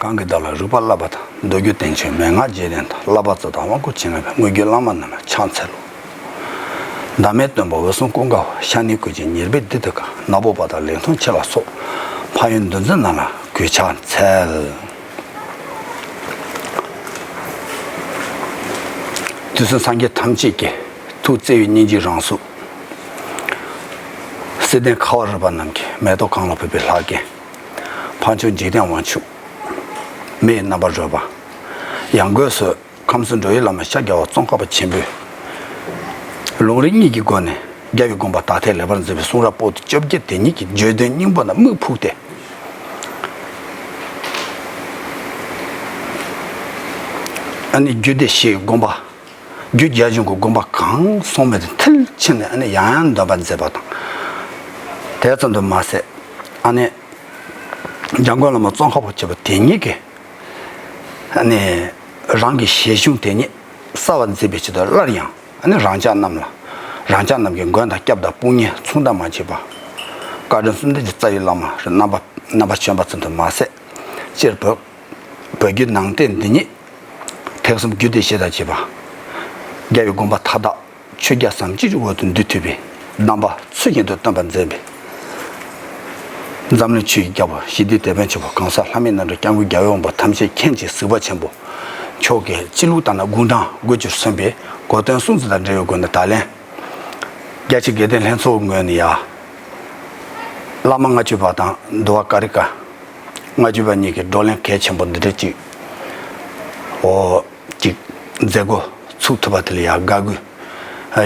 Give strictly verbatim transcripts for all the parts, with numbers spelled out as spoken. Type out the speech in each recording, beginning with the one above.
གང་གིས་བདག་ལ་རིག་པ་བསླབ་པ་དང་། མདོ་རྒྱུད་བསྟན་བཅོས་མན་ངག་རྗེས་བསྟན་དང་། བསླབ་པ་རྩ་དང་དབང་བསྐུར་ཆེན་ལྔ་པའི། དངོས་བརྒྱུད་བླ་མ་རྣམས་ལ་ཕྱག་འཚལ་ལོ། བདག་མེད་སྟོན་པ་འོད་སྲུང་ཀུན་དགའ་བོ། ཤཱཀྱའི་སྐུ་ཆེན་ཉེར་སྦས་འདི་དག་གི། ནག་པོ་དཔའ་དང་ལེགས་མཐོང་ཁྱེད་ལ་སོགས། འཕགས་ཡུལ་འདུ་འཛི་རྣམས་ལ་གུས་ཕྱག་འཚལ། དུས་གསུམ་སངས་རྒྱས་ཐམས་ཅད་ཀྱི། ཐུགས་བརྩེ་བའི་སྙིང་རྗེའི་རང་གཟུགས། བསིལ་ལྡན་ཁ་བ་རི་པ་རྣམས་ཀྱི། མེ་ཏོག་གང་ལ་ཕུལ་བའི་ལྷ་རྒྱལ། འཕགས་མཆོག་འཇིག་རྟེན་དབང་ཕྱུག། མི་ཡི་རྣམ་པར་རོལ་པ། ཡང་སྒོས་སུ་ཁམས་གསུམ་འགྲོ་བའི་བླ་མ་ཤཱཀྱ་བ་ཙོང་ཁ་པ་ཆེན་པོས། ལུང་རིགས་གཉིས་ཀྱི་སྒོ་ནས་རྒྱལ་བའི་དགོངས་པ་དག་ཐེར་ལེགས་པར་མཛད་པའི་གསུང་རབ་པོ་ཏི་བཅོ་བརྒྱད་དེ་ཉིད་ཀྱི་བརྗོད་དོན་སྙིང་པོ་རྣམས་དམིགས་ཕུག་སྟེ། ཨ་ནི་རྒྱུད་སྡེ་བཞིའི་དགོངས་པ། རྒྱུད་རྒྱ་གཞུང་གི་དགོངས་པ་གང་གསུངས་མེད་དུ་མཐིལ་ཕྱིན་ནས་ཨ་ནི་ཡང་ཡང་འདོན་པར་མཛད་པ་དང་། དེ་ཙམ་དུ་མ་ཟད། ཨ་ནི་འཇམ་མགོན་བླ་མ་ཙོང་ཁ་པ་ཆེན་པོ་དེ་ཉིད་ཀྱིས་ཨ་ནི་རང་གི་ཞལ་གཞུང་དེ་ཉིད་གསལ་བར་མཛད་པའི་ཆེད་དུ་སླར་ཡང་ཨ་ནི་རང་ཅག་རྣམས་ལ། རང་ཅག་རྣམས་ཀྱི་མགོན་དང་སྐྱབས་དང་དཔུང་གཉེན་མཚུངས་ཟླ་མ་མཆིས་པ། བཀའ་དྲིན་གསུམ་ལྡན་གྱི་རྩ་བའི་བླ་མ་རྣམ་པ་རྣམ་པ་བྱོན་པ་ཙམ་དུ་མ་ཟད། སྤྱིར་བོད་བོད་བརྒྱུད་ནང་བསྟན་འདི་ཉིད་ཐེག་གསུམ་རྒྱུད་སྡེ་བཞི་དང་བཅས་པ། རྒྱལ་བའི་དགོངས་པ་མཐའ་དག་ཆོས་རྒྱལ་སྲས་བཅས་ཀྱི་དབུ་དུ་འདུས་ཐུབ་པའི་གདམས་པ་ཚུལ་བཞིན་དུ་སྟོན་པར་མཛད་པའི་འཛམ་གླིང་ཆོས་ཀྱི་རྒྱལ་པོ་ཞི་བདེའི་དེད་དཔོན་ཆེན་པོ་གང་ཟག་ལྷ་མིའི་རྣམ་གྲོལ་སྐྱབས་མགོན་རྒྱལ་བའི་དབང་པོ་ཐམས་ཅད་མཁྱེན་ཅིང་གཟིགས་པ་ཆེན་པོ་མཆོག་གི་སྤྱི་བླུགས་དང་ནི་དགུང་གྲངས་དགུ་བཅུར་སོན་པའི་གོ་སྟོན་སྲུང་བརྩི་དང་འབྲེལ་བའི་སྒོ་ནས་ད་ལན། རྒྱ་ཆེ་དགེ་ལྡན་ལྷན་ཚོགས་ངོས་ནས་ཡ། བླ་མ་ལྔ་བཅུ་པ་དང་འདུལ་བ་ཀ་རི་ཀ་ལྔ་བཅུ་པ་གཉིས་ཀྱི་བགྲོ་གླེང་གལ་ཆེན་པོ་འདི་འདྲ་ཅིག་འོ། ཅིག་མཛད་སྒོ་ཚུགས་ཐུབ་པ་དེ་ལ་ཡ་དགའ་གུས་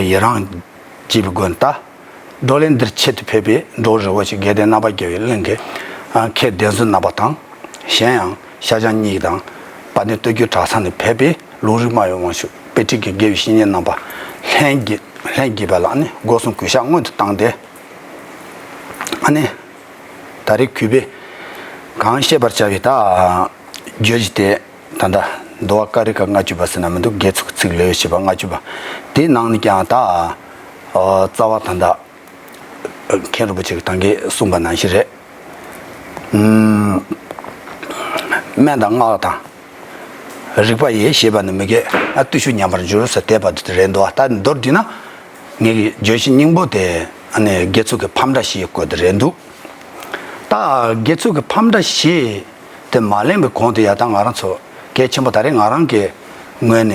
ཡི་རང་བྱེད་པའི་སྒོ་ནས་ད། བགྲོ་གླེང་འདིར་ཆེད་དུ་ཕེབས་པའི་འབྲོག་རི་བོ་ཆེ་དགེ་ལྡན་རྣམ་པ་རྒྱལ་བའི་གླིང་གི་མཁན་སྡེ་བཙུན་རྣམ་པ་དང་། གཞན་ཡང་ཤར་བྱང་གཉིས་དང་དཔལ་ལྡན་སྟོད་རྒྱུད་གྲྭ་ཚང་ནས་ཕེབས་པའི་ལུང་རིགས་སྨྲ་བའི་དབང་ཕྱུག་དཔེ་ཁྲིད་ཀྱི་དགེ་བའི་བཤེས་གཉེན་རྣམ་པ་ལྷན་རྒྱས་ལྷན་རྒྱས་པ་ལ་ནི་སྒོ་གསུམ་གུས་ཕྱག་སྔོན་དུ་བཏང་སྟེ། ཨ་ནི་ད་རེས་གུས་པས་གང་བཤད་པར་བྱ་བའི་ད་བརྗོད་གཞི་དེ། ད་ལྟ་འདུལ་བ་ཀ་རི་ཀ་ལྔ་བཅུ་པ་ཟེར་ན་མི་འདུག་དགེ་ཚུལ་གྱི་ཚིག་ལེའུ་བཞི་པ་ལྔ་བཅུ་པ་དེའི་ནང་ནས་ཀྱང་ད། ཨ། རྩ་བ་ད་ལྟ་མཁན་རིན་པོ་ཆེ་གིས་ད་གིན་གསུངས་པ་ནང་བཞིན་རེད། ཨུམ། སྨན་དང་སྔགས་དང་རིག་པ་ཡིས་ཞེས་པ་ནི་མི་དགེ་བ་བརྟུལ་ཞུགས་ཉམས་པར་འགྱུར་ཟེར་དེ་བར་དུ་དེ་རེད་འདུག་ད་མདོར་བསྡུས་ན་ངེད་ཀྱི་བརྗོད་གཞི་སྙིང་པོ་དེ་ཨ་ནི་དགེ་ཚུལ་གྱི་ཕམ་འདྲ་བཞིའི་སྐོར་དེ་རེད་འདུག་ད་དགེ་ཚུལ་གྱི་ཕམ་འདྲ་བཞི་དེ་མ་ལེན་པའི་གོང་དུ་ཡ་ད་ང་རང་ཚོ་གལ་ཆེན་པོ་ད་རེས་ང་རང་གི་ངོས་ནས་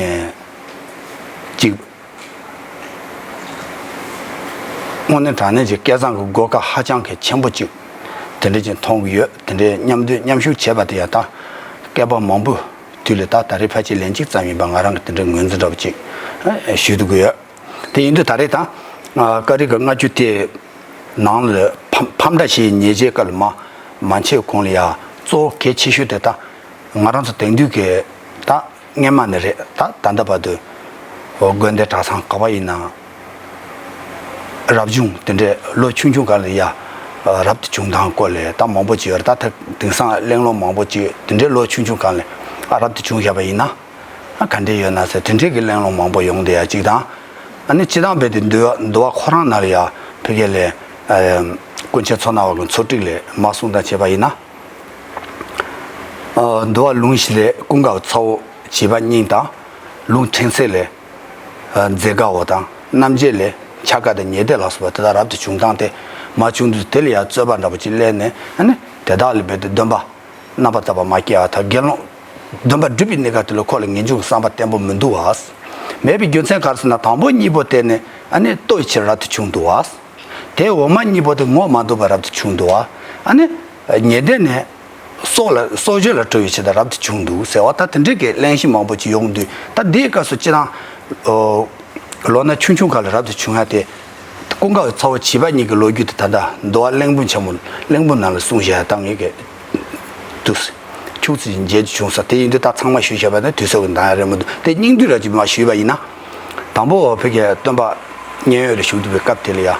ཅིག་དངོས་གནས་དྲང་གནས་ཀྱི་སྐལ་བཟང་གི་གོ་སྐབས་ཧ་ཅང་གི་ཆེན་པོ་ཅིག་དེ་འདྲ་ཅིག་མཐོང་གི་ཡོད། དེ་འདྲའི་མཉམ་འདུས་མཉམ་ཞུགས་བྱས་པ་དེ་ཡང་ད་སྐལ་པ་མང་པོའི་དུས་ལ་ད་ད་རེས་ཕལ་ཆེར་ལན་གཅིག་ཙམ་ཡིན་པ་ང་རང་གི་དེ་འདྲའི་ངོས་འཛིན་འདྲ་པོ་ཅིག་ཞུ་ཐུབ་ཀྱི་ཡོད། དེ་ཡིན་དུས་ད་རེས་ད་ཀ་རི་ཀ་ལྔ་བཅུ་དེ་ནང་ལ་ཕམ་ཕམ་འདྲ་ཞིག་ཉེས་བྱས་སྐབས་ལ་མ་མ་མཆིས་གོང་ལ་ཡང་གཙོ་བོ་གལ་ཆེ་ཤོས་དེ་ད་ང་རང་ཚོ་དེང་དུས་ཀྱི་ད། སྔན་མ་ནས་རེད། ད་ད་ལྟ་བར་དུ་དགོན་སྡེ་གྲྭ་ཚང་ག་པར་ཡིན་ན་རབ་བྱུང་དེ་འདྲའི་ལོ་ཆུང་ཆུང་སྒང་ལ་ཡ་རབ་ཏུ་བྱུང་སྟངས་སྐོར་ལ་ད་མང་པོ་ཅིག་ཡོད་རེད། ད་ད་དེང་སང་གླེང་སློང་མང་པོ་ཅིག་དེ་འདྲའི་ལོ་ཆུང་ཆུང་སྒང་ལ་ཨ་རབ་ཏུ་བྱུང་བཞག་པ་ཡིན་ན་ཨ་ག་འདྲས་ཡོད་ན་ཟེར་དེ་འདྲའི་གི་གླེང་སློང་མང་པོ་ཡོང་བསྡད་ཡ་གཅིག་དང་། ཨ་ནི་སྤྱིར་བཏང་རྦད་དེ་འདུལ་བ་འདུལ་བ་ཁོ་རང་ནང་ལ་ཡ་ཕ་གི་ལ་ཨ་ཀུན་མཁྱེན་མཚོ་སྣ་བ་གི་མཚོ་ཏིག་ལས་མར་གསུངས་སྟངས་བྱས་པ་ཡིན་ན། ཨ། འདུལ་བ་ལུང་བཞི་ལས་ཀུན་དགའ་བོ་ཚ་བོ་བྱིས་པ་སྙིང་དང་། ལུང་ཕྲན་ཚེགས་ལས་ཨ་མཛེས་དགའ་བོ་དང་། རྣམ་འབྱེད་ལས་འཆར་ཀ་དང་ཉེར་སྡེ་ལ་སོགས་པ་དེ་དག་རབ་ཏུ་བྱུང་སྟངས་དེ་མར་བྱུང་དུས་དེ་ལ་ཡང་རྩོད་པ་འདྲ་པོ་ཅིག་སླེབས་ནས། ཨ་ནི་དེ་དག་ལ་རྦད་དེ་སྡོམ་པ་རྣམ་པར་དག་པ་མ་སྐྱེ་བ་དང་། དགེ་སློང་སྡོམ་པ་སྒྲུབ་པའི་གནས་སྐབས་དེ་ལ་ཁོ་ལ་ངེས་འབྱུང་གི་བསམ་པ་བརྟན་པོ་མི་འདུག་བ། མེད་པའི་རྒྱུ་མཚན་ག་རེ་ཟེར་ན། དང་པོ་གཉིས་པོ་དེ་ནི་ཨ་ནི་ལྟོ་ཡི་ཕྱིར་རབ་ཏུ་བྱུང་འདུག་བ། དེ་འོག་མ་གཉིས་པོ་དེ་ངོ་མ་འདུག་པར་རབ་ཏུ་བྱུང་འདུག་བ། ཨ་ནི་ཉེར་སྡེ་ནས་སྲོག་ལ་སྲོག་གཅོད་ལ་སྤྲོ་བའི་ཕྱིར་དུ་རབ་ཏུ་བྱུང་འདུག་ཟེར་བ། ད་དེ་འདྲའི་གི་གླེང་གཞི་མང་པོ་ཅིག་ཡོང་དུས། ད་འདིའི་སྐབས་སུ་སྤྱིར་བཏང་ཨོ་ལོ་ན་ཆུང་ཆུང་སྒང་ལ་རབ་ཏུ་བྱུང་ཡ་དེ། ཀུན་དགའ་བོ་ཚ་བོ་བྱིས་པ་གཉིས་ཀྱི་ལོ་རྒྱུས་དེ་ད་ལྟ་འདུལ་བ་གླིང་བུ་ཆེན་མོ་གླིང་བུ་ནང་ལ་གསུངས་བཞག་ཡ་ད་ངེད་ཀྱིས་འདུག་སེ་ཁྱུག་ཙམ་མཇལ་རྒྱུ་བྱུང་ས། དེ་ཡིན་དུས་ད་ཚང་མ་ཞུས་བཞག་པ་ན་དུས་ཚོད་ཀྱི་འདང་ཡ་རེད་མི་འདུག་དེ་སྙིང་བསྡུས་ར་ཅིག་མར་ཞུས་པ་ཡིན་ན། དང་པོ་ཕ་གི་སྟོན་པ་མཉན་ཡོད་ལ་བཞུགས་བསྡད་པའི་སྐབས་དེ་ལ་ཡ།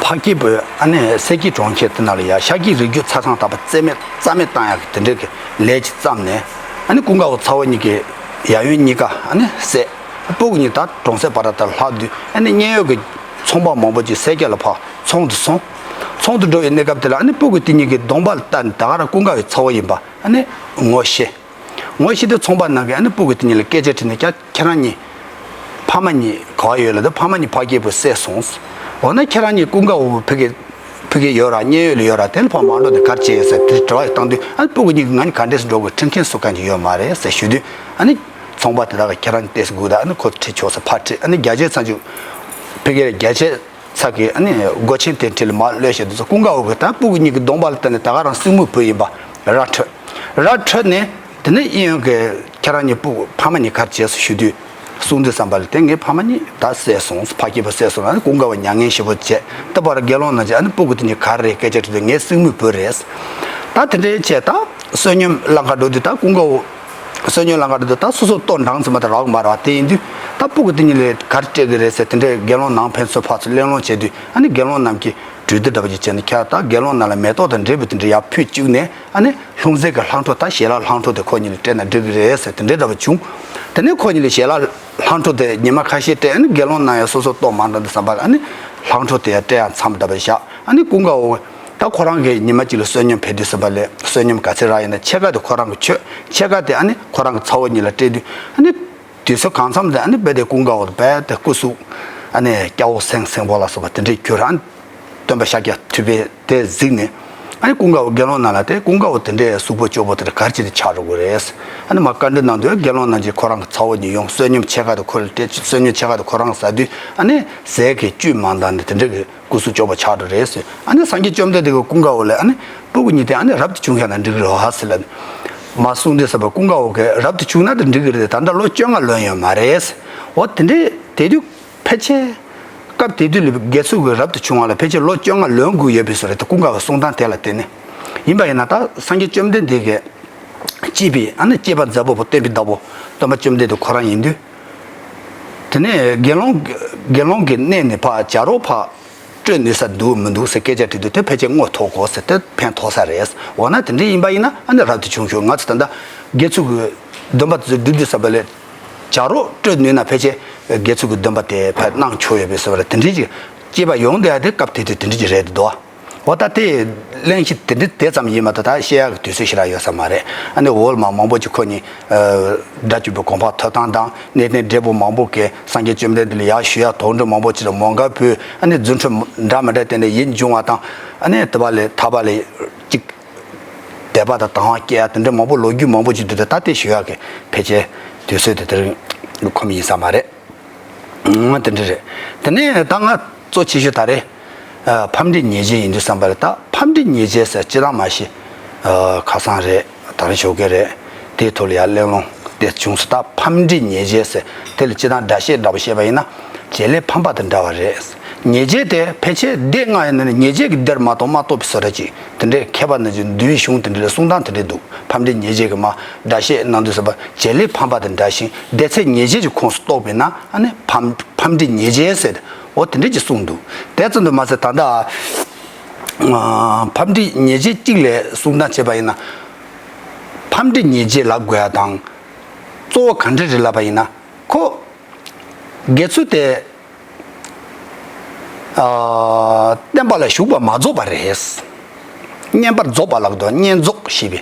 འཕགས་སྐྱེས་པོས་ཨ་ནི་སེར་སྐྱའི་གྲོང་ཁྱེར་དེ་ནང་ལ་ཡ་ཤཱཀྱའི་རིགས་རྒྱུད་ཆ་ཚང་དག་པ་རྩ་མེད་རྩ་མེད་བཏང་ཡག་གི་དེ་འདྲའི་གི་ལས་ཅིག་བརྩམས་ནས། ཨ་ནི་ཀུན་དགའ་བོ་ཚ་བོ་གཉིས་ཀྱི་ཡབ་ཡུམ་གཉིས་ཀ་ཨ་ནི་བསད། སྤུ་གུ་གཉིས་ད་གྲོང་གསེབ་བར་དུ་ལྷག་དུས། ཨ་ནི་མཉན་ཡོད་ཀྱི་ཚོང་པ་མང་པོ་ཅིག་སེར་སྐྱ་ལ་ཕར་ཚོང་དུ་སོང་། ཚོང་དུ་འགྲོ་བའི་གནས་སྐབས་དེ་ལ་ཨ་ནི་སྤུ་གུ་དེ་གཉིས་ཀྱི་གདོང་པ་ལ་ལྟ་ནས་ད་ག་རང་ཀུན་དགའ་བོའི་ཚ་བོ་ཡིན་པ་ཨ་ནི་ངོ་ཤེས། ངོ་ཤེས་དུས་ཚོང་པ་ནང་གི་ཨ་ནི་སྤུ་གུ་དེ་གཉིས་ལ་སྐད་ཆ་དྲིས་ནས་ཀྱང་ཁྱེད་རང་གཉིས་ཕ་མ་གཉིས་ག་བ་ཡོད་ལབ་དུས་ཕ་མ་གཉིས་ཕ་སྐྱེས་བུ་བསད་སོང་། འོ་ན་ཁྱེད་རང་གཉིས་ཀུན་དགའ་བོ་ཕ་གི་ཕ་གི་ཡོད་ར་མཉན་ཡོད་ལ་ཡོད་ར་དེ་ལ་ཕ་མ་འགྲོ་ནས་ག་རེ་བྱས་ཡོད་ཟེར་དེ་དྲི་བ་ཞིག་བཏང་དུས་ཨ་ནི་སྤུ་གུ་གཉིས་ཀྱིས་ང་གཉིས་ག་འདྲས་སེ་འགྲོ་དགོས་ཁྲིད་མཁན་སུ་གང་ཅིག་ཡོད་མ་རེད་ཟེར་ཞུ་དུས་ཨ་ནི་ཚོང་པ་དེ་དག་གིས་ཁྱེད་རང་གཉིས་ཏོག་ཙམ་སྒུག་དང་ཨ་ནི་ཁོ་ཁྲིད་ཆོག་ཟེར་ཕར་ཁྲིད། ཨ་ནི་རྒྱ་ཆས་ཚང་ཅིག་ཕ་གིར་རྒྱ་ཆས་ཚ་གི་ཨ་ནི་སྒོ་ཆེན་དེ་ཁྲིད་ལ་མར་གློད་བྱས་དུས་ཀུན་དགའ་བོ་གིས་ད་སྤུ་གུ་གཉིས་ཀྱི་གདོང་པ་ལ་བལྟས་ནས་ད་ག་རང་སྲིང་མོའི་བུ་ཡིན་པ་ར་འཕྲོད། ར་འཕྲོད་ནས་དེ་ནས་གཡས་གཡོན་གྱི་ཁྱེད་རང་གཉིས་སྤུ་གུ་ཕ་མ་གཉིས་ག་རེ་བྱས་སོང་ཞུ་དུས་གསུང་དུས་ཙམ་པ་ལ་དེ་ངའི་ཕ་མ་གཉིས་ད་བསད་སོང་། ཕ་སྐྱེས་བུ་བསད་སོང་ལ་ཨ་ནི་ཀུན་དགའ་བོ་མྱ་ངན་ཞེ་པོ་བྱས། ད་བར་དགེ་སློང་རྣམས་ཀྱིས་ཨ་ནི་སྤུ་གུ་དེ་གཉིས་ག་རེ་རེད་སྐད་ཆ་དྲིས་དུས་ངའི་སྲིང་མོའི་བུ་རེད། ད་དེ་འདྲའི་བྱས་ད་བསོད་སྙོམས་བླང་ག་འགྲོ་དུས་ད་ཀུན་དགའ་བོ་བསོད་སྙོམས་བླང་ག་འགྲོ་དུས་ད་སོ་སོ་ལྟོ་འགྲངས་ཙམ་མ་གཏོགས་རག་གི་མ་རེད་བ། དེ་ཡིན་དུས་ད་སྤུ་གུ་དེ་གཉིས་ལ་ག་རེ་སྤྲད་གི་རེད་ཟེར་དེ་འདྲའི་དགེ་སློང་ནང་ཕན་ཚུན་ཕར་ཚུར་གླེང་སློང་བྱས་དུས་ཨ་ནི་དགེ་སློང་རྣམས་ཀྱིས་གྲོས་བསྡུར་འདྲ་པོ་ཅིག་བྱས་ནས་ཁྱེད་ད་དགེ་སློང་རྣམས་ལ་མེ་ཏོག་དང་འབྲས་བུ་དེ་འདྲ་ཡར་ཕུལ་བཅུག་ནས་ཨ་ནི་ལྷུང་བཟེད་ཀྱི་ལྷམ་སྒྲོ་ད་ཞལ་ལག་ལྷམ་སྒྲོ་དེ་ཁོ་གཉིས་ལ་སྤྲད་ན་འགྲིག་གི་རེད་ཟེར་དེ་འདྲའི་འདྲ་པོ་བྱུང་། དེ་ནས་ཁོ་གཉིས་ལ་ཞལ་ལག་ལྷམ་སྒྲོ་དེ་ཉི་མ་ཁ་ཤས་སྤྲད་ཨ་ནི་དགེ་སློང་རྣམས་ཡང་སོ་སོ་ལྟོ་མ་འགྲངས་དུས་ཙམ་པ་ལ་ཨ་ནི་ལྷམ་སྒྲོ་དེ་ཡང་སྤྲད་ཡ་མཚམས་འདྲ་པོ་བཞག་ཨ་ནི་ཀུན་དགའ་བོ། ད་ཁོ་རང་གིས་ཉི་མ་གཅིག་ལ་བསོད་སྙོམས་འཕེལ་དུས་ཙམ་པ་ལས་བསོད་སྙོམས་ག་ཚད་རག་ཡིན་ན་ཕྱེད་ཀ་དེ་ཁོ་རང་གིས་མཆོད། ཕྱེད་ཀ་དེ་ཨ་ནི་ཁོ་རང་གི་ཚ་བོ་གཉིས་ལ་སྤྲད་དུས་ཨ་ནི་དུས་ཚོད་གང་འཚམ་དེ་ཨ་ནི་རྦད་དེ་ཀུན་དགའ་བོ་རྦད་དེ་སྐུ་གཟུགས་ཨ་ནི་སྐྱ་བོ་སེང་སེང་པོ་ལ་སོགས་པ་དེ་འདྲས་གྱུར། ཨ་ནི་སྟོན་པ་ཤཱཀྱ་ཐུབ་པས་དེ་གཟིགས་ནས་ཨ་ནི་ཀུན་དགའ་བོ་དགེ་སློང་རྣམས་ལ་དེ་ཀུན་དགའ་བོ་དེ་འདྲས་གཟུགས་པོ་སྐྱོ་པོ་དེ་འདྲ་ག་རེ་བྱས་ཏེ་ཆགས་འགྲོ་དགོས་རེད། ཨ་ནི་མར་བཀའ་འདྲི་གནང་དུས་དགེ་སློང་རྣམས་ཀྱིས་ཁོ་རང་གི་ཚ་བོ་གཉིས་ཡོང་བསོད་སྙོམས་ཕྱེད་ཀ་དེ་ཁོ་ལ་སྤྲད། བསོད་སྙོམས་ཕྱེད་ཀ་དེ་ཁོ་རང་ཟ་དུས་ཨ་ནི་ཟས་ཀྱི་བཅུད་མ་འདང་ནས་དེ་འདྲ་གི་སྐུ་གཟུགས་སྐྱོ་པོ་ཆགས་འགྲོ་རེད་ཟེར། ཨ་ནི་སངས་རྒྱས་བཅོམ་ལྡན་འདས་ཀྱིས་ཀུན་དགའ་བོ་ལ་ཨ་ནི་སྤུ་གུ་གཉིས་དེ་ཨ་ནི་རབ་ཏུ་བྱུང་ཤག་ན་འགྲིག་གི་རེད་བ་ཟེར་ལ། མར་གསུངས་དུས་ཙམ་པ་ཀུན་དགའ་བོ་གིས་རབ་ཏུ་བྱུང་ན་དེ་འགྲིག་གི་རེད། ད་ལྟ་ལོ་བཅོ་ལྔ་ལོན་ཡོད་མ་རེད། འོ་དེ་འདྲས་དེ་དུས་ཕལ་ཆེར་སྐབས་དེ་དུས་ལ་དགེ་ཚུལ་གྱི་རབ་ཏུ་བྱུང་བ་ལ་ཕལ་ཆེར་ལོ་བཅོ་ལྔ་ལོན་དགོས་ཡོད་པའི་བཟོ་རེད། ད་ཀུན་དགའ་བོའི་གསུང་སྟངས་དེ་ལ་བརྟེན་ནས་ཡིན་པ་ཡིན་ན་ད་སངས་རྒྱས་བཅོམ་ལྡན་འདས་ཀྱིས་གཅེས་པའི་ཨ་ནི་གཅེས་པ་མཛའ་བོ་བོ་སྟོན་པའི་བདག་པོ་སྟོན་པ་བཅོམ་ལྡན་འདས་ཁོ་རང་ཡིན་དུས། དེ་ནས་དགེ་སློང་དགེ་སློང་གི་གནས་ནས་ཕར་བྱ་རོག་ཕར་སྤྲོད་ནུས་ས་འདུག་མི་འདུག་ཟེར་སྐད་ཆ་དྲིས་དུས་དེ་ཕལ་ཆེར་རྔོ་ཐོགས་དགོས་ཟེར། དེ་ཕན་ཐོགས་ས་རེད། འོ་ན་དེ་འདྲ་ཡིན་པ་ཡིན་ན་ཨ་ནི་རབ་ཏུ་བྱུང་ཤོག་ང་ཚོ་ད་ལྟ་དགེ་ཚུལ་གྱི་སྡོམ་པ་སྒྲུབ་དུས་ཙམ་པ་ལས་བྱ་རོག་སྤྲོད་ནུས་ན་ཕལ་ཆེར་དགེ་ཚུལ་གྱི་སྡོམ་པ་དེ་ཕར་གནང་ཆོག་ཡོད་པའི་བཟོ་འདྲ་དེ་འདྲ་ཅིག་སྐྱེས་པ་ཡོང་བསྡད་ཡ་དེ་སྐབས་དེ་དུས་དེ་འདྲ་ཅིག་རེད་འདུག་འོ་ད་དེ་གླེང་གཞི་དེ་འདྲ་དེ་ཙམ་ཡིན་མ་གཏོགས་ད་བཤད་ཡག་གི་དུས་ཚོད་ཞེ་དྲག་ཡོད་ས་མ་རེད། ཨ་ནི་འོག་ལ་མ་མང་པོ་ཅིག་ཁོ་གཉིས་སྒྲ་སྒྱུར་བའི་དགོངས་པ་ཐོབ་སྟངས་དང་གནས་བརྟན་འབྲས་བུ་མང་པོ་གིས་སངས་རྒྱས་བཅོམ་ལྡན་འདས་ལ་ཡར་ཞུ་ཡག་དོགས་འདྲི་མང་པོ་ཅིག་ལ་མོས་པ་ཕུལ། ཨ་ནི་རྫུ་འཕྲུལ་འདྲ་མི་འདྲ་བསྟན་ནས་ཡིད་འབྱུང་བ་དང་ཨ་ནི་དེ་བ་ལས་ཐར་པ་ལ་ཅིག་དད་པ་དང་དང་བ་སྐྱེ་ཡག་དེ་འདྲ་མང་པོ་ལོ་རྒྱུས་མང་པོ་ཅིག་འདུག་ད་ད་ལྟ་ཞུ་ཡག་གི་ཕལ་ཆེར་དུས་ཚོད་དེ་དེར་ཁོམ་ཡིན་ས་མ་རེད། ཨང་། དེ་འདྲ་རེད། དེ་ནས་ད་ང་གཙོ་ཆེ་ཤོས་ད་རེས་ཨ་ཕམ་འདྲེ་ཉེས་བྱས་ཡིན་དུས་ཙམ་པ་རེད། ད་ཕམ་འདྲེ་ཉེས་བྱས་ཟེར་སྤྱིར་བཏང་མ་གཞི་ཨ་ཁ་སང་རེད། ད་རེས་ཞོགས་ཀས་རེད། དེའི་ཐོག་ལ་ཡར་གླེང་སློང་དེ་བྱུང་སོང་། ད་ཕམ་འདྲེ་ཉེས་བྱས་ཟེར་དེ་ལ་སྤྱིར་བཏང་སྒྲ་བཤད་འདྲ་པོ་བཤད་པ་ཡིན་ན་བྱེད་ལས་ཕམ་པ་དང་འདྲ་བ་རེད། ཉེས་བྱས་དེ་ཕལ་ཆེར་སྡེ་ལྔ་ཡིན་ན་ནི་ཉེས་བྱས་ཀྱི་སྡེར་མ་གཏོགས་མ་གཏོགས་པའི་བཟོ་འདྲ་ཅིག་དེ་འདྲའི་མཁས་པ་རྣམས་ཀྱི་འདུལ་བའི་གཞུང་དེ་འདྲ་ལ་གསུང་སྟངས་དེ་འདྲ་འདུག་ཕམ་འདྲེ་ཉེས་བྱས་ཀྱི་མ་སྒྲ་བཤད་གནང་དུས་ཙམ་པ་བྱེད་ལས་ཕམ་པ་དང་འདྲ་ཞིང་སྡེ་ཚན་ཉེས་བྱས་ཀྱི་ཁོངས་སུ་གཏོགས་པས་ན་ཨ་ནི་ཕམ་ཕམ་འདྲེ་ཉེས་བྱས་ཟེར། འོ་དེ་འདྲ་ཅིག་གསུངས་འདུག་དེ་ཙམ་དུ་མ་ཟད་ད་ལྟ་ཨ་ཕམ་འདྲེ་ཉེས་བྱས་གཅིག་ལ་གསུང་སྟངས་བྱས་པ་ཡིན་ན། ཕམ་འདྲེ་ཉེས་བྱས་ལབ་དགོས་ཡ་དང་གཙོ་བོ་ག་འདྲ་རེད་ལབ་པ་ཡིན་ན་ཁོ་དགེ་ཚུལ་དེ་ཨ་བསྟན་པ་ལ་ཞུགས་པ་མ་རྫོགས་པ་རེད། བསྙེན་པར་རྫོགས་པ་ལབ་འདུག་བསྙེན་རྫོགས་ཞེས་པའི་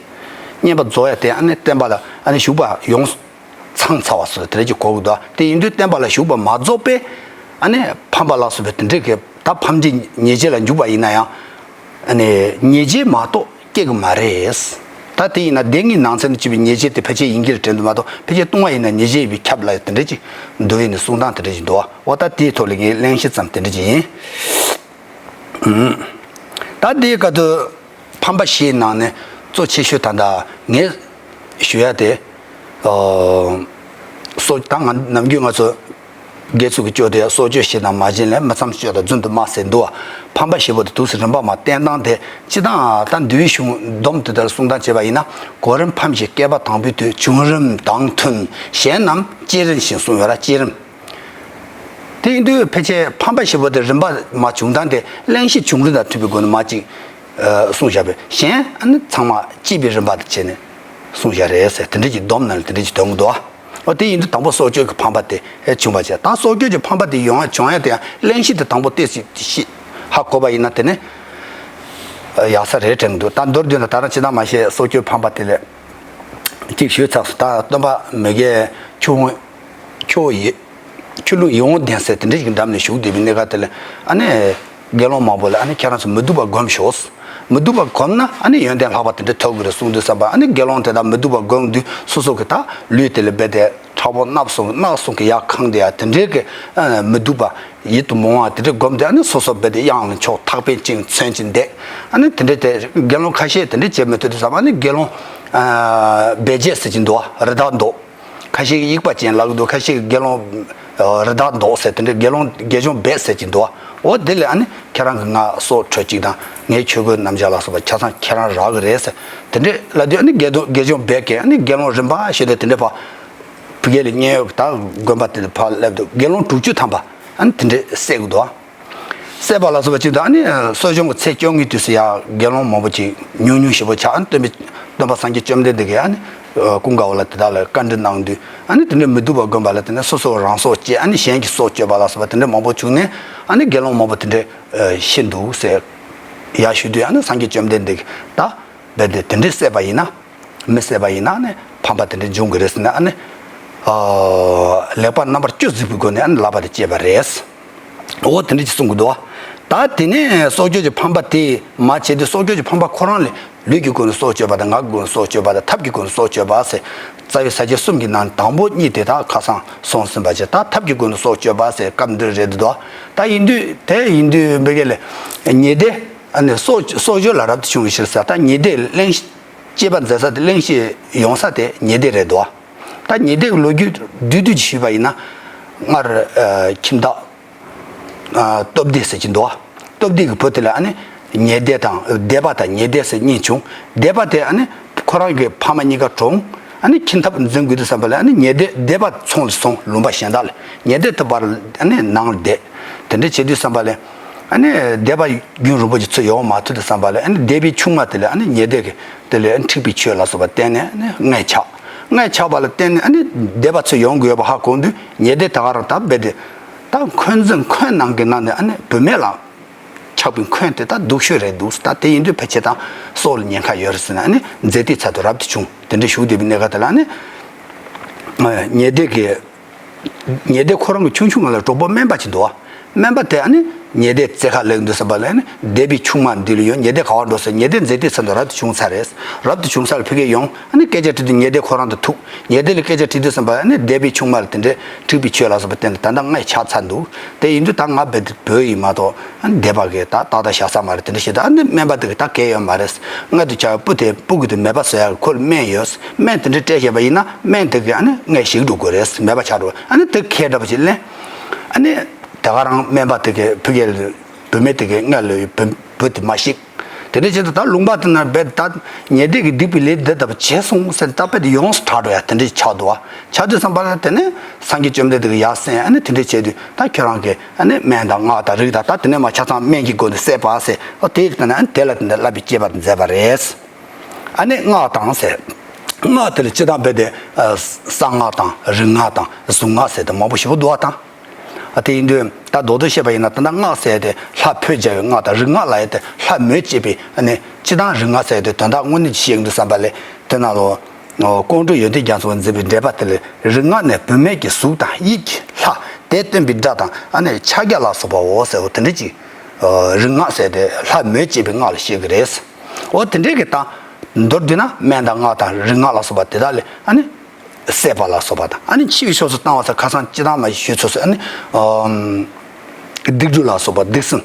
བསྙེན་པ་རྫོགས་ཡ་དེ་ཨ་ནི་བསྟན་པ་ལ་ཨ་ནི་ཞུགས་པ་ཡོངས་ཚང་ཚར་བ་སོགས་དེ་འདྲ་ཅིག་གོ་གི་འདུག་དེ་ཡིན་དུས་བསྟན་པ་ལ་ཞུགས་པ་མ་རྫོགས་པས་ཨ་ནི་ཕམ་པ་ལ་སོགས་པའི་དེ་འདྲ་གི་ད་ཕམ་འདྲེ་ཉེས་བྱས་ལ་འཇུག་པ་ཡིན་ན་ཡང་ཨ་ནི་ཉེས་བྱས་མ་གཏོགས་སྐྱེ་གི་མ་རེད། ད་དེ་ཡིན་ན་སྡེ་ལྔའི་ནང་ཚན་དུ་བྱས་པའི་ཉེས་བྱས་དེ་ཕལ་ཆེར་ཡིན་གྱི་རེད་དྲན་འདུག་མ་གཏོགས་ཕལ་ཆེར་ལྟུང་བ་ཡིན་ན་ཉེས་བྱས་ཡིན་པས་ཁྱབ་ལ་དེ་འདྲ་ཅིག་འདུག་ཡིན་ནའི་གསུང་སྟངས་དེ་འདྲ་ཅིག་འདུག་འོ་ད་དེའི་ཐོག་ལ་ངས་གླེང་གཞི་ཙམ་དེ་འདྲ་ཅིག་ཡིན། ད་དེའི་སྐབས་དུ་ཕམ་པ་བཞིའི་ནང་ནས་གཙོ་ཆེ་ཤོས་ད་ལྟ་ངས་ཞུ་ཡ་དེ་ཨ་སྲོག་ད་ང་ནམ་རྒྱུན་ང་ཚོ་དགེ་ཚུལ་གྱི་སྐྱོ་དེ་སྲོག་གཅོད་བཞི་དང་མ་བྱིན་ལེན་མི་ཚངས་སྤྱོད་དང་རྫུན་དུ་སྨྲ་ཟེར་འདུག་བ། ཕམ་པ་བཞི་པོ་དེ་འདུག་སེ་རིམ་པ་མ་བསྟན་སྟངས་དེ་སྤྱིར་བཏང་ད་འདུལ་བའི་གཞུང་སྡོམ་དེ་ལྟར་གསུང་སྟངས་བྱས་པ་ཡིན་ན་གོ་རིམ་ཕམ་བཞི་བསྐལ་པ་དང་པོའི་དུས་བྱུང་རིམ་དང་མཐུན་གཞན་རྣམས་བསྐྱེད་རིམ་བཞིན་གསུངས་ཡོད་ར་བསྐྱེད་རིམ། དེ་ཡིན་དུས་ཕལ་ཆེར་ཕམ་པ་བཞི་པོ་དེ་རིམ་པ་མ་བྱུང་སྟངས་དེ་གླེང་གཞི་བྱུང་རིམ་དང་མཐུན་པའི་སྒོ་ནས་མ་གཅིག་གསུངས་བཞག་པས་གཞན་ཨ་ནི་ཚང་མ་བསྐྱེད་པའི་རིམ་པ་དེ་བྱས་ནས་གསུངས་བཞག་རེད་ཟེར་དེ་འདྲ་ཅིག་སྡོམ་ནང་ལ་དེ་འདྲ་ཅིག་འདོན་གྱི་འདུག་ཨ། འོ་དེ་ཡིན་དུས་དང་པོ་སྲོག་གཅོད་ཀྱི་ཕམ་པ་དེ་བྱུང་བ་བྱས་ད་སྲོག་གཅོད་ཀྱི་ཕམ་པ་དེ་ཡོང་ཡ་བྱུང་ཡ་དེ་ཡང་གླེང་གཞི་དེ་དང་པོ་ཏོག་ཙམ་ཞིག་ཧ་གོ་བ་ཡིན་ན་དེ་ནས་ ཡག་ས་རེད་དྲན་གི་འདུག་ད་མདོར་བསྡུས་ན་ད་རང་ཅི་ནང་མ་ཤེས་སྲོག་གཅོད་ཕམ་པ་དེ་ལས་གཅིག་ཞུས་ཚར་སོང་། ད་སྟོན་པ་མི་དགེ་ཆུ་བོ་ཆུ་ལུང་ཡིད་ཆུ་ལུང་ཡིད་འོང་ལྡན་ཟེར་དེ་འདྲ་ཞིག་འགྲམ་ནས་བཞུགས་བསྡད་པའི་གནས་སྐབས་དེ་ལ་ཨ་ནི་དགེ་སློང་མང་པོ་ལ་ཨ་ནི་ཁྱེད་རང་ཚོ་མི་སྡུག་པ་སྒོམ་ཤོག་མི་སྡུག་པ་སྒོམ་ན་ཨ་ནི་ཡོན་ཏན་ལྷག་པ་དེ་འདྲ་ཐོབ་གི་རེད་གསུངས་དུས་ཙམ་པ་ཨ་ནི་དགེ་སློང་དེ་དག་མི་སྡུག་པ་སྒོམ་དུས་སོ་སོ་གི་ད་ལུས་དེ་ལ་རྦད་དེ་ཁྲག་པོ་ནག་སོང་ནག་སོང་གི་ཡག་གང་དེ་ཡ་དེ་འདྲའི་གི་ཨ་མི་སྡུག་པ་ཡིད་དུ་མི་འོང་བ་དེ་འདྲ་སྒོམ་དེ་ཨ་ནི་སོ་སོ་རྦད་དེ་གཡང་ལ་ཕྱོགས་ཐག་པས་བཅིངས་མཚོན་གྱིན་བསྡད། ཨ་ནི་དེ་འདྲ་དེ་དགེ་སློང་ཁ་ཤས་དེ་འདྲ་བྱེད་མི་ཐུབ་དུས་ཙམ་པ་ཨ་ནི་དགེ་སློང་ཨ་སྦས་བྱད་ཟེར་གྱིན་འདུག་བ། རི་དྭགས་མདོག་ཁ་ཤས་ཀྱིས་དབྱུག་པ་ཅན་ལབ་ཀྱི་འདུག་ཁ་ཤས་ཀྱིས་དགེ་སློང་ཨ་རི་དྭགས་མདོག་ཟེར་དེ་འདྲའི་དགེ་སློང་དགེ་སྦྱོང་སྦས་ཟེར་གྱིན་འདུག་འོ་དེ་ལས་ཨ་ནི་ཁྱེད་རང་གི་ང་སྲོག་འཕྲོག་ཅིག་དང་ངའི་ཆོས་གོས་རྣམས་བཞག་ལ་སོགས་པ་ཆ་ཚང་ཁྱེད་རང་རག་གི་རེད་ཟེར་དེ་འདྲས་ལབ་དུས་ཨ་ནི་དགེ་སྡོ་དགེ་སྦྱོང་སྦས་ཀྱིས་ཨ་ནི་དགེ་སློང་རིམ་པ་བཞིན་དུ་དེ་འདྲས་ཕར་བུ་གལ་ལ་མཉན་ཡོད་ད་དགོན་པ་དེ་ལ་ཕར་སླེབས་འདུག་དགེ་སློང་དྲུག་ཅུ་ཐམ་པ་ཨ་ནི་དེ་འདྲས་བསད་ཀྱི་འདུག་བསད་པ་ལ་སོགས་པ་ཅིག་དང་ཨ་ནི་གསོ་སྦྱོང་གི་ཚེས་བཅོ་ལྔའི་དུས་སུ་ཡང་དགེ་སློང་མང་པོ་ཅིག་ཉུང་ཉུང་ཞེ་པོ་ཆགས། ཨ་ནི་སྟོན་པའི་སྟོན་པ་སངས་རྒྱས་བཅོམ་ལྡན་འདས་ཀྱིས་ཨ་ནི་ཀུན་དགའ་བོ་ལ་དེ་དག་ལ་བཀའ་འདྲི་གནང་དུས་ཨ་ནི་དེ་འདྲའི་མི་སྡུག་པ་བསྒོམས་པ་ལ་དེ་ནས་སོ་སོ་རང་སྲོག་བཅད་ཨ་ནི་གཞན་གྱི་སྲོག་གཅོད་པ་ལ་སོགས་པ་དེ་འདྲ་མང་པོ་བྱུང་ནས་ཨ་ནི་དགེ་སློང་མང་པོ་དེ་འདྲ་ཤི་འདུག་ཟེར་ཡར་ཞུ་དུས་ཨ་ནི་སངས་རྒྱས་བཅོམ་ལྡན་འདས་ཀྱིས་ད་རྦད་དེ་དེ་འདྲའི་བསད་པ་ཡིན་ན། མི་བསད་པ་ཡིན་ན་ནི་ཕམ་པ་དེ་འདྲ་འབྱུང་གི་རེད་ཟེར་ནས་ཨ་ནི། ཨ་ལེགས་པར་རྣམ་པར་དཔྱོད་གཟིགས་པའི་སྒོ་ནས་ཨ་ནི་ལག་པ་དེ་བཅད་པ་རེད། འོ་དེ་འདྲ་ཅིག་གསུང་གི་འདུག་བ། ད་དེ་ནས་སྲོག་གཅོད་ཀྱི་ཕམ་པ་དེ་མ་བྱེད་དུས་སྲོག་གཅོད་ཀྱི་ཕམ་པ་ཁོ་རང་ལས་ལུས་ཀྱི་སྒོ་ནས་སྲོག་གཅོད་པ་དང་ངག་གི་སྒོ་ནས་སྲོག་གཅོད་པ་དང་ཐབས་ཀྱི་སྒོ་ནས་སྲོག་གཅོད་པ་ཟེར། རྩ་བའི་ས་བཅད་གསུམ་གྱི་ནང་དང་པོ་གཉིས་དེ་དག་ཁ་སང་སོང་ཟིན་པ་བྱས། ད་ཐབས་ཀྱི་སྒོ་ནས་སྲོག་གཅོད་པ་ཟེར་སྐབས་འདིར་རེད་འདུག་ད་ཡིན་དུས་དེ་ཡིན་དུས་འབད་གལ་ལ་ཉེ་སྡེ་ཨ་ནི་སྲོག་སྲོག་གཅོད་ལ་རབ་ཏུ་བྱུང་བའི་ཕྱིར་ཟེར། ད་ཉེ་སྡེ་གླེང་སྐྱེས་པ་མཛད་ས་དེ་གླེང་གཞི་ཡོང་ས་དེ་ཉེ་སྡེ་རེད་འདུག་ད་ཉེ་སྡེ་གི་ལོ་རྒྱུས་བསྡུས་བསྡུས་ཀྱིས་ཞུས་པ་ཡིན་ན། སྔར་ཨ་ཁྱིམ་བདག་ཨ་སྟོབས་ལྡན་ཟེར་གྱི་འདུག་སྟོབས་ལྡན་གྱི་བུ་དེ་ལ་ཨ་ནི་ཉེ་སྡེ་དང་སྡེ་པ་དང་ཉེ་སྡེ་ཟེར་གཉིས་བྱུང་། སྡེ་པ་དེ་ཨ་ནི་ཁོ་རང་གི་ཕ་མ་གཉིས་ཀ་གྲོངས། ཨ་ནི་ཁྱིམ་ཐབ་འཛིན་དགོས་དུས་ཙམ་པ་ལ་ཨ་ནི་ཉེ་སྡེ་སྡེ་པ་ཚོང་ལ་སོང་། ལུང་པ་གཞན་དག་ལ། ཉེ་སྡེ་དེ་བར་ཨ་ནི་ནང་ལ་བསྡད། དེ་འདྲ་བྱེད་དུས་ཙམ་པ་ལ་ཨ་ནི་སྡེ་པ་རྒྱུན་རིང་པོ་ཅིག་ཚུར་ཡོང་མ་ཐུབ་དུས་ཙམ་པ་ལ་ཨ་ནི་སྡེ་པའི་ཆུང་མ་དེ་ལ་ཨ་ནི་ཉེ་སྡེ་གི་དེ་ལས་ཨ་ནི་འཁྲིག་པའི་ཆོས་ལ་སོགས་པ་བསྟན་ནས་ཨ་ནི་མངལ་ཆགས། མངལ་ཆགས་པ་ལ་བརྟེན་ནས་ཨ་ནི་སྡེ་པ་ཚུར་ཡོང་དགོས་པ་ཧ་གོ་དུས་ཉེ་སྡེ་དེ་ག་རང་ད་རྦད་དེ་ད་འཁོན་འཛིན་འཁོན་ནང་གི་ནང་ནས་ཨ་ནི་བུད་མེད་ལ་ཆགས་པའི་འཁོན་དེ་ད་སྡུག་ཤོས་རེད་འདུག་ད་དེ་ཡིན་དུས་ཕལ་ཆེར་ད་སྲོག་ལ་ཉེན་ཁ་ཡོད་རེད་ཟེར་ནས་ཨ་ནི་མཛེ་ཏིའི་ཚལ་དུ་རབ་ཏུ་བྱུང་། དེ་འདྲ་བཞུགས་བསྡད་པའི་གནས་སྐབས་དེ་ལ་ཨ་ནི་ཉེ་སྡེ་གི་ཉེ་སྡེ་ཁོ་རང་གི་ཆུང་ཆུང་ང་ལ་གྲོགས་པོ་སྨན་པ་ཅིག་འདུག་བ། སྨན་པ་དེ་ཨ་ནི་ཉེ་སྡེ་རྩེ་ཁ་སླེབས་དུས་ཙམ་པ་ལ་ཨ་ནི་སྡེ་པའི་ཆུང་མ་འདི་ལ་ཡོང་། ཉེ་སྡེ་ག་བར་འགྲོ་ཟེར། ཉེ་སྡེ་མཛེ་ཏིའི་ཚལ་དུ་རབ་ཏུ་བྱུང་ཚར་རེད། རབ་ཏུ་བྱུང་ཚར་ལ་ཕ་གིར་ཡོང་། ཨ་ནི་སྐད་ཆ་དྲིས་དུས་ཉེ་སྡེ་ཁོ་རང་དང་ཐུག་ཉེ་སྡེ་ལ་སྐད་ཆ་དྲིས་དུས་ཙམ་པ་ཨ་ནི་སྡེ་པའི་ཆུང་མ་ལ་དེ་འདྲའི་འཁྲིག་པའི་ཆོས་ལ་སོགས་པ་བསྟན་ཏེ་ད་ལྟ་མངལ་ཆགས་ཚར་འདུག་དེ་ཡིན་དུས་ད་ང་རྦད་དེ་བུད་ཡིན་མ་གཏོགས་ཨ་ནི་སྡེ་པ་གིས་ད་ཏག་ཏག་བཞག་ས་མ་རེད། དེ་འདྲ་བྱས་ད་ཨ་ནི་སྨན་པ་དེ་གིས་ད་གལ་ཡོད་མ་རེད། མངལ་དུ་ཆགས་པའི་སྤུ་དེ་སྤུ་གུ་དེ་མེད་པ་བཟོ་ཡག་གི་ཁོ་ལ་སྨན་ཡོད། སྨན་དེ་འདྲ་སྤྲད་བཞག་པ་ཡིན་ན་སྨན་དེ་གིས་ཨ་ནི་མངལ་ཞིག་འགྲོ་དགོས་རེད། མེད་པ་ཆགས་འགྲོ། ཨ་ནི་དེ་ཁས་འདྲ་པོ་ཅིག་ལེན། ཨ་ནི་དེ་ག་རང་སྨན་པ་དེ་གིས་ཕ་གིར་བུད་མེད་དེ་གི་མངལ་ལ་བུ་བུ་དེ་མ་ཤི། དེ་འདྲ་བྱས་ཏེ་ད་ལུང་པ་དེ་ན་རྦད་ད་ཉེ་སྡེ་གི་སྡིག་པའི་ལས་འདི་ལྟ་བུ་བྱས་སོང་ཟེར་ད་རྦད་དེ་ཡོངས་སུ་གྲགས་འགྲོ་ཡ་དེ་འདྲ་ཆགས་འདུག་བ། ཆགས་དུས་ཙམ་པ་ལ་དེ་ནས་སངས་རྒྱས་བཅོམ་ལྡན་འདས་ཀྱིས་ཡར་གསན། ཨ་ནི་དེ་འདྲ་བྱས་དུས་ད་ཁྱོད་རང་གིས་ཨ་ནི་སྨན་དང་སྔགས་དང་རིགས་དང་ད་དེ་ནས་མ་ཆ་ཚང་སྨན་གྱི་སྒོ་ནས་བསད་པ་ཟེར། ཨོ་དེ་ཡིག་དང་ནི་ཨ་ནི་དེ་ལ་དེ་འདྲ་བསླབ་པའི་དཔྱད་པ་མཛད་པ་རེད། ཨ་ནི་སྔགས་དང་ཟེར། སྔགས་དེ་ལ་སྤྱིར་བཏང་རྦད་དེ་གསང་སྔགས་དང་རིག་སྔགས་དང་གཟུངས་སྔགས་ཟེར་དེ་མང་པོ་ཞེ་པོ་འདུག་བ་དང་། ཨ་དེ་ཡིན་དུས་ད་རྡོག་རྡོག་བཤད་པ་ཡིན་ན་ད་ལྟ་སྔགས་ཟེར་ཡ་དེ་ལྷ་ཕུད་བྱ་བའི་སྔགས་དང་རིག་སྔགས་ལབ་ཡ་དེ་ལྷ་མོས་བྱེད་པའི་ཨ་ནི་སྤྱིར་བཏང་རིག་སྔགས་ཟེར་ཡ་དེ་དོན་དག་དངོས་གནས་ཀྱི་བཤད་ཀྱི་འདུག་བསམ་པ་ལས་དེ་ནང་ལོ། ཀོང་སྤྲུལ་ཡོན་ཏན་རྒྱ་མཚོས་མཛད་པའི་འགྲེལ་པ་དེ་ལས་རིག་སྔགས་ནི་བུད་མེད་ཀྱི་གཟུགས་དང་དབྱིབས་ཀྱི་ལྷ་དེ་སྟོན་པའི་སྒྲ་དང་ཨ་ནི་ཕྱག་རྒྱ་ལ་སོགས་པའོ་ཟེར་བ་དེ་འདྲ་ཅིག་རིག་སྔགས་ཟེར་ཡ་དེ་ལྷ་མོས་བྱེད་པའི་སྔགས་ལ་བཤད་ཀྱི་རེད། འོ་དེ་འདྲའི་གི་ད་མདོར་བསྡུས་ན་སྨན་དང་སྔགས་དང་རིག་སྔགས་ལ་སོགས་པ་དེ་དག་ལས་ཨ་ནི། བསད་པ་ལ་སོགས་པ་དང་ཨ་ནི་འཆི་བའི་ཕྱོགས་སུ་བཏང་བ་ཟེར་ཁ་སང་སྤྱིར་བཏང་མ་ཞུས་ཚོད་ཟེར་ཨ་ནི་ཨམ་སྡིག་སྦྲུལ་ལ་སོགས་པ་སྡིག་སྲིན་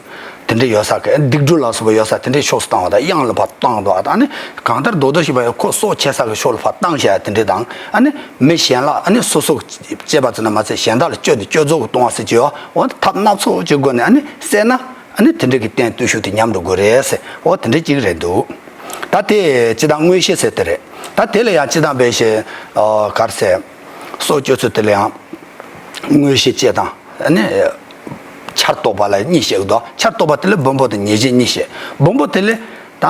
དེ་འདྲ་ཡོད་ས་གི་སྡིག་སྦྲུལ་ལ་སོགས་པ་ཡོད་ས་དེ་འདྲའི་ཕྱོགས་སུ་བཏང་བ་དང་གཡང་ལ་ཕར་བཏང་འདུག་ཨ་ནི་གང་ལྟར་རྡོག་རྡོག་ཞིག་བ་ཡང་ཁོ་སྲོག་ཆད་ས་གི་ཕྱོགས་ལ་ཕར་བཏང་བྱས་དེ་འདྲ་དང་ཨ་ནི་མི་གཞན་ལ་ཨ་ནི་སོ་སོ་གཅེས་པ་ཙམ་ན་མ་ཚད་གཞན་དག་ལ་སྤྱོད་དེ་སྤྱོད་རྫོགས་ཀྱི་གཏོང་བ་ཟེར་གྱི་ཡོད། འོ་ཐབས་སྣ་ཚོགས་ཀྱི་སྒོ་ནས་ཨ་ནི་བསད་ན་ཨ་ནི་དེ་འདྲ་གི་རྟེན་བརྟུལ་ཞུགས་དེ་ཉམས་འགྲོ་དགོས་རེད་ཟེར་འོ་དེ་འདྲ་ཅིག་རེད་འདུག་ད་དེ་སྤྱིར་བཏང་མངོན་ཤེས་ཟེར་དེ་རེད། ད་དེ་ལ་ཡང་སྤྱིར་བཏང་འབད་ཞེས་གར་ཟེར། སྲོག་གཅོད་ཚུལ་དེ་ལ་ཡང་མངོན་ཤེས་བཅས་དང་ཨ་ནི་ཆར་གཏོགས་པ་ལ་གཉིས་བཤད་ཀྱི་འདུག་ཆར་གཏོགས་པ་དེ་ལ་སྦོམ་པོ་དང་ཉེས་བྱས་གཉིས་བཤད། སྦོམ་པོ་དེ་ལ་ད་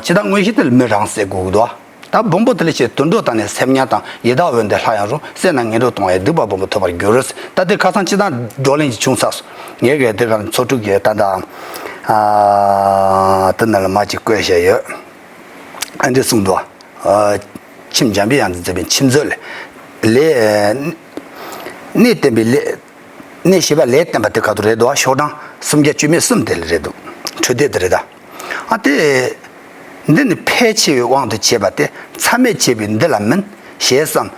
སྤྱིར་བཏང་མངོན་ཤེས་དེ་ལ་མི་རང་བསད་དགོས་ཀྱི་འདུག་ད་སྦོམ་པོ་དེ་ལ་བྱེད་དུད་འགྲོ་དང་ནི་སེམས་ཉམས་དང་། ཡི་དྭགས་འོན་ཏེ་ལྷ་ཡང་རུང་། བསད་ན་ངན་འགྲོར་ལྟུང་བའི། སྡིག་པ་སྦོམ་པོ་ཐོབ་པར་འགྱུར་རོ་ཟེར། ད་དེ་ཁ་སང་སྤྱིར་བཏང་བགྲོ་གླེང་ཅིག་བྱུང་ཚར་སོང་། ངས་གི་དེ་ག་ཚོ་དྲུག་གི་ད་ད་ཨ་དེ་ནང་ལ་མ་ཅིག་བཀོད་བཞག་ཡོད། ཨ་འདྲ་གསུངས་འདུག་ཨ་མཆིམས་འཇམ་པའི་དབྱངས་ཀྱིས་མཛད་པའི་མཆིམས་མཛོད་ལས། ལས་གནས་བསྟན་པའི་ལས། གནས་བཞི་པ་ལས་བསྟན་པ་དེ་ག་དུ་རེད་འདུག་ཤོག་གྲངས་སུམ་བརྒྱ་བཅུ་མེད་གསུམ་དེ་ལ་རེད་འདུག་འཕྲོས་དེབ་དེ་རེད་ད། ཨ་དེ། འདི་ནི་ཕལ་ཆེ་བའི་དབང་དུ་བྱས་པ་སྟེ། མཚམས་མེད་བྱས་པའི་འདི་ལ་མིན། ཞེས་བསམ།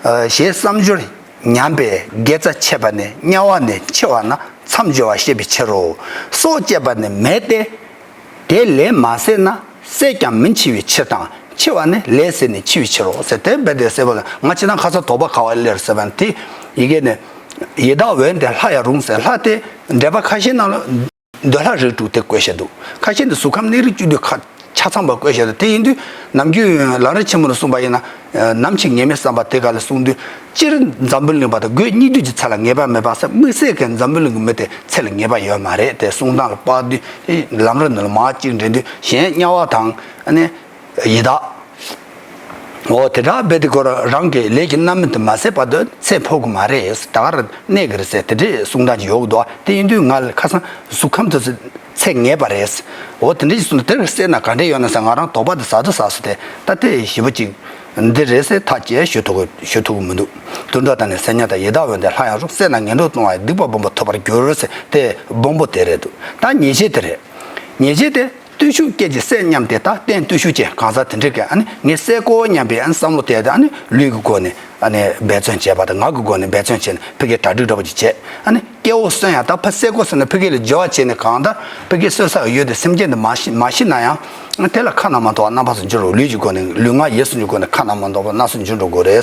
ཨ་ཞེས་བསམ་སྦྱོར་ཉམས་པས་དགེ་རྩ་ཆད་པ་ནས། དམྱལ་བ་ནས་འཆི་བ་ན་མཚམས་སྦྱོར་བ་ཤེས་པའི་ཕྱིར་རོ། སྲོག་བཅད་པ་ནི་མེད་དེ། དེ་ལས་མ་བསད་ན། བསད་ཀྱང་མི་འཆི་བའི་ཕྱིར་དང་། འཆི་བ་ནི་ལས་བསད་ནས་འཆི་བའི་ཕྱིར་རོ་ཟེར། དེ་རྦད་དེ་གསལ་པོ་ལ། ང་ཅི་ན་ཁ་སང་དོགས་པ་ག་བ་སླེབས་ཟེར་བ་ནི་དེ་ཡི་གེ་ནི། ཡི་དྭགས་འོན་ཏེ་ལྷ་ཡང་རུང་ཟེར། ལྷ་དེ་འགྲེལ་པ་ཁ་ཤས་ནང་ལ། འདོད་ལྷ་རིགས་དྲུག་དེ་བཀོད་བཞག་འདུག་ཁ་ཤས་འདི་གཟུགས་ཁམས་གནས་རིགས་བཅུ་བདུན་ཁ་ཆ་ཚང་པ་བཀོད་བཞག་འདུག་དེ་ཡིན་དུས་ནམ་རྒྱུན་ལམ་རིམ་ཆེན་མོ་ལ་གསུངས་པ་ཡིན་ན། ནམ་འཆི་ངེས་མེད་བསམ་པ་དེ་ག་ལ་གསུངས་དུས། སྤྱིར་འཛམ་བུ་གླིང་པ་དང་དགོས་གཉིས་འདུས་ཀྱི་ཚེ་ལ་ངེས་པ་མེད་པ་ཟེར། དམིགས་བསལ་གྱི་འཛམ་བུ་གླིང་གི་མི་དེ་ཚེ་ལ་ངེས་པ་ཡོད་མ་རེད་དེ་གསུང་སྟངས་ལ་དཔག་དུས། ལམ་རིམ་ནང་ལ་མར་གཅིག་འདྲེན་དུས་གཞན་དམྱལ་བ་དང་ཨ་ནི་ཡི་དྭགས། འོ་དེ་འདྲ་རྦད་དེ་ཁོ་རང་གི་ལས་ཀྱི་རྣམ་སྨིན་དུ་མ་ཟད་བར་དུ་ཚེ་འཕོ་གི་མ་རེད། ད་ག་རང་གནས་ཀྱི་རེད་ཟེར་དེ་འདྲའི་གསུང་སྟངས་ཅིག་ཡོད་གི་འདུག་དེ་ཡིན་དུས་ང་ལ་ཁ་སང་གཟུགས་ཁམས་དེ་ཚོ་ཚེ་ངེས་པ་རེད། འོ་དེ་འདྲ་ཞིག་གསུངས་ན་དེར་བསད་ན་ག་འདྲས་ཡོད་ན་ཟེར། ང་རང་དོགས་པ་དེ་ཟ་དུ་ཟ་སོང་། དེ་ད་དེ་ཞིབ་པོ་ཅིག་འདི་རེད་ཟེར་ཐག་བཅད་ཞུ་ཐུབ་ཀྱི་ཞུ་ཐུབ་ཀྱི་མི་འདུག་དུད་འགྲོ་དང་ནི་སེམས་ཉམས་དང་། ཡི་དྭགས་འོན་ཏེ་ལྷ་ཡང་རུང་། བསད་ན་ངན་འགྲོར་ལྟུང་བའི། སྡིག་པ་སྦོམ་པོ་ཐོབ་པར་འགྱུར་ཟེར། དེ་སྦོམ་པོ་དེ་རེད་འདུག་ད་ཉེས་བྱས་དེ་རེད། ཉེས་བྱས་དེ། བརྟུལ་ཞུགས་སྐྱེས་ཀྱི་བསད་སྙམ་སྟེ། ད་རྟེན་བརྟུལ་ཞུགས་ཅན་གང་ཟག་དེ་འདྲས་ཀྱིས་ཨ་ནི་ངས་བསད་དགོས་སྙམ་པའི་ཨ་ནི་བསམ་བློ་དེ་ཨ་ནི་ལུས་ཀྱི་སྒོ་ནས་ཨ་ནི་འབད་བརྩོན་བྱས་པ་དང་། ངག་གི་སྒོ་ནས་འབད་བརྩོན་བྱས་ནས་ཕ་གིར་གྲ་སྒྲིག་འདྲ་པོ་ཅིག་བྱས། ཨ་ནི་སྐྱེ་བོ་གསོན་ཡང་། ད་ཕ་བསད་དགོས་ཟེར་ནས་ཕ་གི་ལ་སྦྱོར་བ་བྱས་ནས། གང་ལྟར་ཕ་གིར་གསོན་ས་ཡོད་དེ་སེམས་ཅན་དེ་མ་ཤི་མ་ཤི་ན་ཡང་། དེ་ལ་ཁ་ན་མ་ཐོ་བ་རྣམ་པ་སུ་འགྱུར་རོ། ལུས་ཀྱི་སྒོ་ནས་ལུས་ངག་ཡིད་གསུམ་གྱི་སྒོ་ནས་ཁ་ན་མ་ཐོ་བ་སྣ་སུ་འགྱུར་འགྲོ་དགོས་རེད།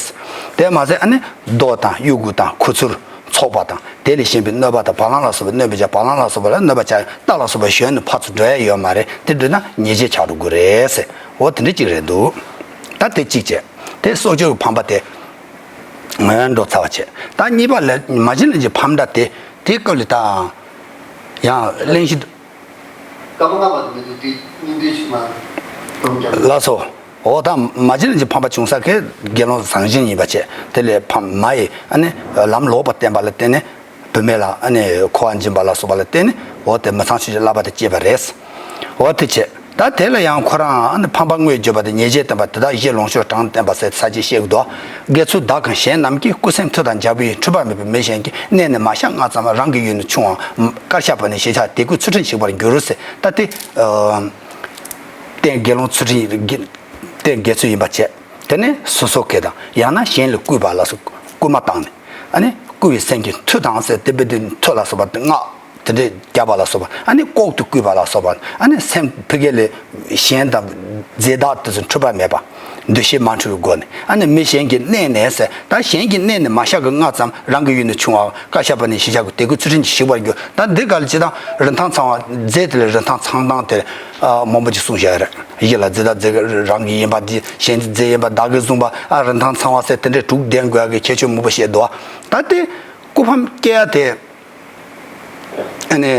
དེ་མ་ཟད་ཨ་ནི་རྡོ་དང་གཡུ་གུ་དང་ཁུ་ཚུར། ཚོགས་པ་དང་། དེ་ལས་གཞན་པའི་གནོད་པ་དང་། བ་ལང་ལ་སོགས་པའི་གནོད་པའི་ཆ། བ་ལང་ལ་སོགས་པ་ལ་གནོད་པ་བྱ། རྟ་ལ་སོགས་པ་གཞན་ནི་ཕར་ཚུར་འགྲོ་ཡ་ཡོད་མ་རེད། དེ་འགྲོ་ན་ཉེས་བྱས་ཆགས་འགྲོ་དགོས་རེད་ཟེར། འོ་དེ་འདྲ་གཅིག་རེད་འདུག་ད་དེ་གཅིག་བྱས། དེ་སྲོག་གཅོད་ཀྱི་ཕམ་པ་དེ་ངོས་འགྲོ་ཚར་བ་བྱས། ད་གཉིས་པ་ལ་མ་བྱིན་ལེན་གྱི་ཕམ་འདྲ་དེ། དེའི་སྐབས་ལ་ད་ཡང་གླེང་གཞི། ཀ་པ་ལྔ་པ་དེ་མི་འདུག་དེ་གཉིས་འདུས་ཕྱི་མ་སྟོང་རྐྱང་། ལགས་སོ། འོ་ད་མ་བྱིན་ལེན་གྱི་ཕམ་པ་བྱུང་ས་གི་དགེ་སློང་བཟང་ཞན་ཡིན་པ་བྱས། དེ་ལས་ཕམ་མ་ཡི་ཨ་ནི་ལམ་ལོག་པ་བསྟན་པ་ལ་བརྟེན་ནས། བུད་མེད་ལ་ཨ་ནི་འཁོར་བ་འབྱིན་པ་ལ་སོགས་པ་ལ་བརྟེན་ནས། འོ་དེ་མི་ཚངས་སྤྱོད་ཀྱི་བསླབ་པ་དེ་བསྐྱེད་པ་རེད། འོ་དེ་བྱས། ད་དེ་ལ་ཡང་ཁོ་རང་ཨ་ནི་ཕམ་པ་དངོས་བརྗོད་པ་དེ་ཉེས་བྱས་བསྟན་པ་དེ་དག་བཞི་ལོངས་སྤྱོད་གྲངས་བསྟན་པ་ཟེར་ས་བཅད་བཤད་ཀྱི་འདུག་དགེ་ཚུལ་བདག་གམ་གཞན་རྣམས་ཀྱིས། སྐུ་སེམས་མཐུ་དང་འཇའ་བུ་ཡི། འཁྲུལ་པ་མེད་པའི་མི་གཞན་གྱི། གནས་ནས་མ་གཤགས་སྔ་ཙམ། རང་གི་ཡུལ་ནི་ཆུང་བའམ། བཀའ་བཤགས་པ་ནི་ཞི་ཆགས། དད་གུས་ཚུལ་ཁྲིམས་ཞིག་པར་འགྱུར་ཟེར། ད་དེ་ཨ་རྟེན་དགེ་སློང་ཚུལ་ཁྲིམས། རྟེན་དགེ་ཚུལ་ཡིན་པ་བྱས། དེ་ནས་སོ་སོ་སྐད་དང་། ཡང་ན་གཞན་ལ་བསྐུལ་བ་ལ་སོགས་བསྐུལ་མ་བཏང་ནས། ཨ་ནི་བསྐུལ་བའི་སེམས་ཀྱིས་མཐུ་དང་ཟེར་དེ་འབད་དུས་མཐུ་ལ་སོགས་པ་སྔགས་དེ་འདྲས་བརྒྱབ་པ་ལ་སོགས་པ། ཨ་ནི་ལྐོག་ཏུ་བསྐུལ་བ་ལ་སོགས་པ། ཨ་ནི་སེམས་ཕ་གི་ལས་གཞན་དང་རྫས་བདག་དེ་ཚོ་འཁྲུལ་པ་མེད་པ། འདུ་ཤེས་མ་འཁྲུལ་བའི་སྒོ་ནས། ཨ་ནི་མི་གཞན་གྱི་གནས་ནས་ཟེར། ད་གཞན་གྱི་གནས་ནས་མ་གཤགས་ཀྱི་སྔ་ཙམ་རང་གི་ཡུལ་ནི་ཆུང་བའམ། བཀའ་བཤགས་པ་ནི་ཞི་ཆགས་ཀྱི། དད་གུས་ཚུལ་ཁྲིམས་ཀྱིས་ཞིག་པར་འགྱུར། ད་འདི་ག་ལ་ཅི་དང་རིན་ཐང་ཚང་བ། རྫས་དེ་ལ་རིན་ཐང་ཚང་སྟངས་དེ་ཨ་མང་པོ་ཅིག་གསུངས་བཞག་ཡོད་རེད། ཡིད་ལ་རྫས་བདག་རྫས་རང་གི་ཡིན་པ་འདི། གཞན་གྱི་རྫས་ཡིན་པ། བདག་གིས་བཟུང་བ། ཨ་རིན་ཐང་ཚང་བ་ཟེར་དེ་འདྲའི་དྲུག་ལྡན་དགོས་ཡ་གི་ཁྱད་ཆོས་མང་པོ་བཤད་འདུག་ད་དེ་སྐུ་ཕམ་སྐྱེ་ཡ་དེ། ཨ་ནི་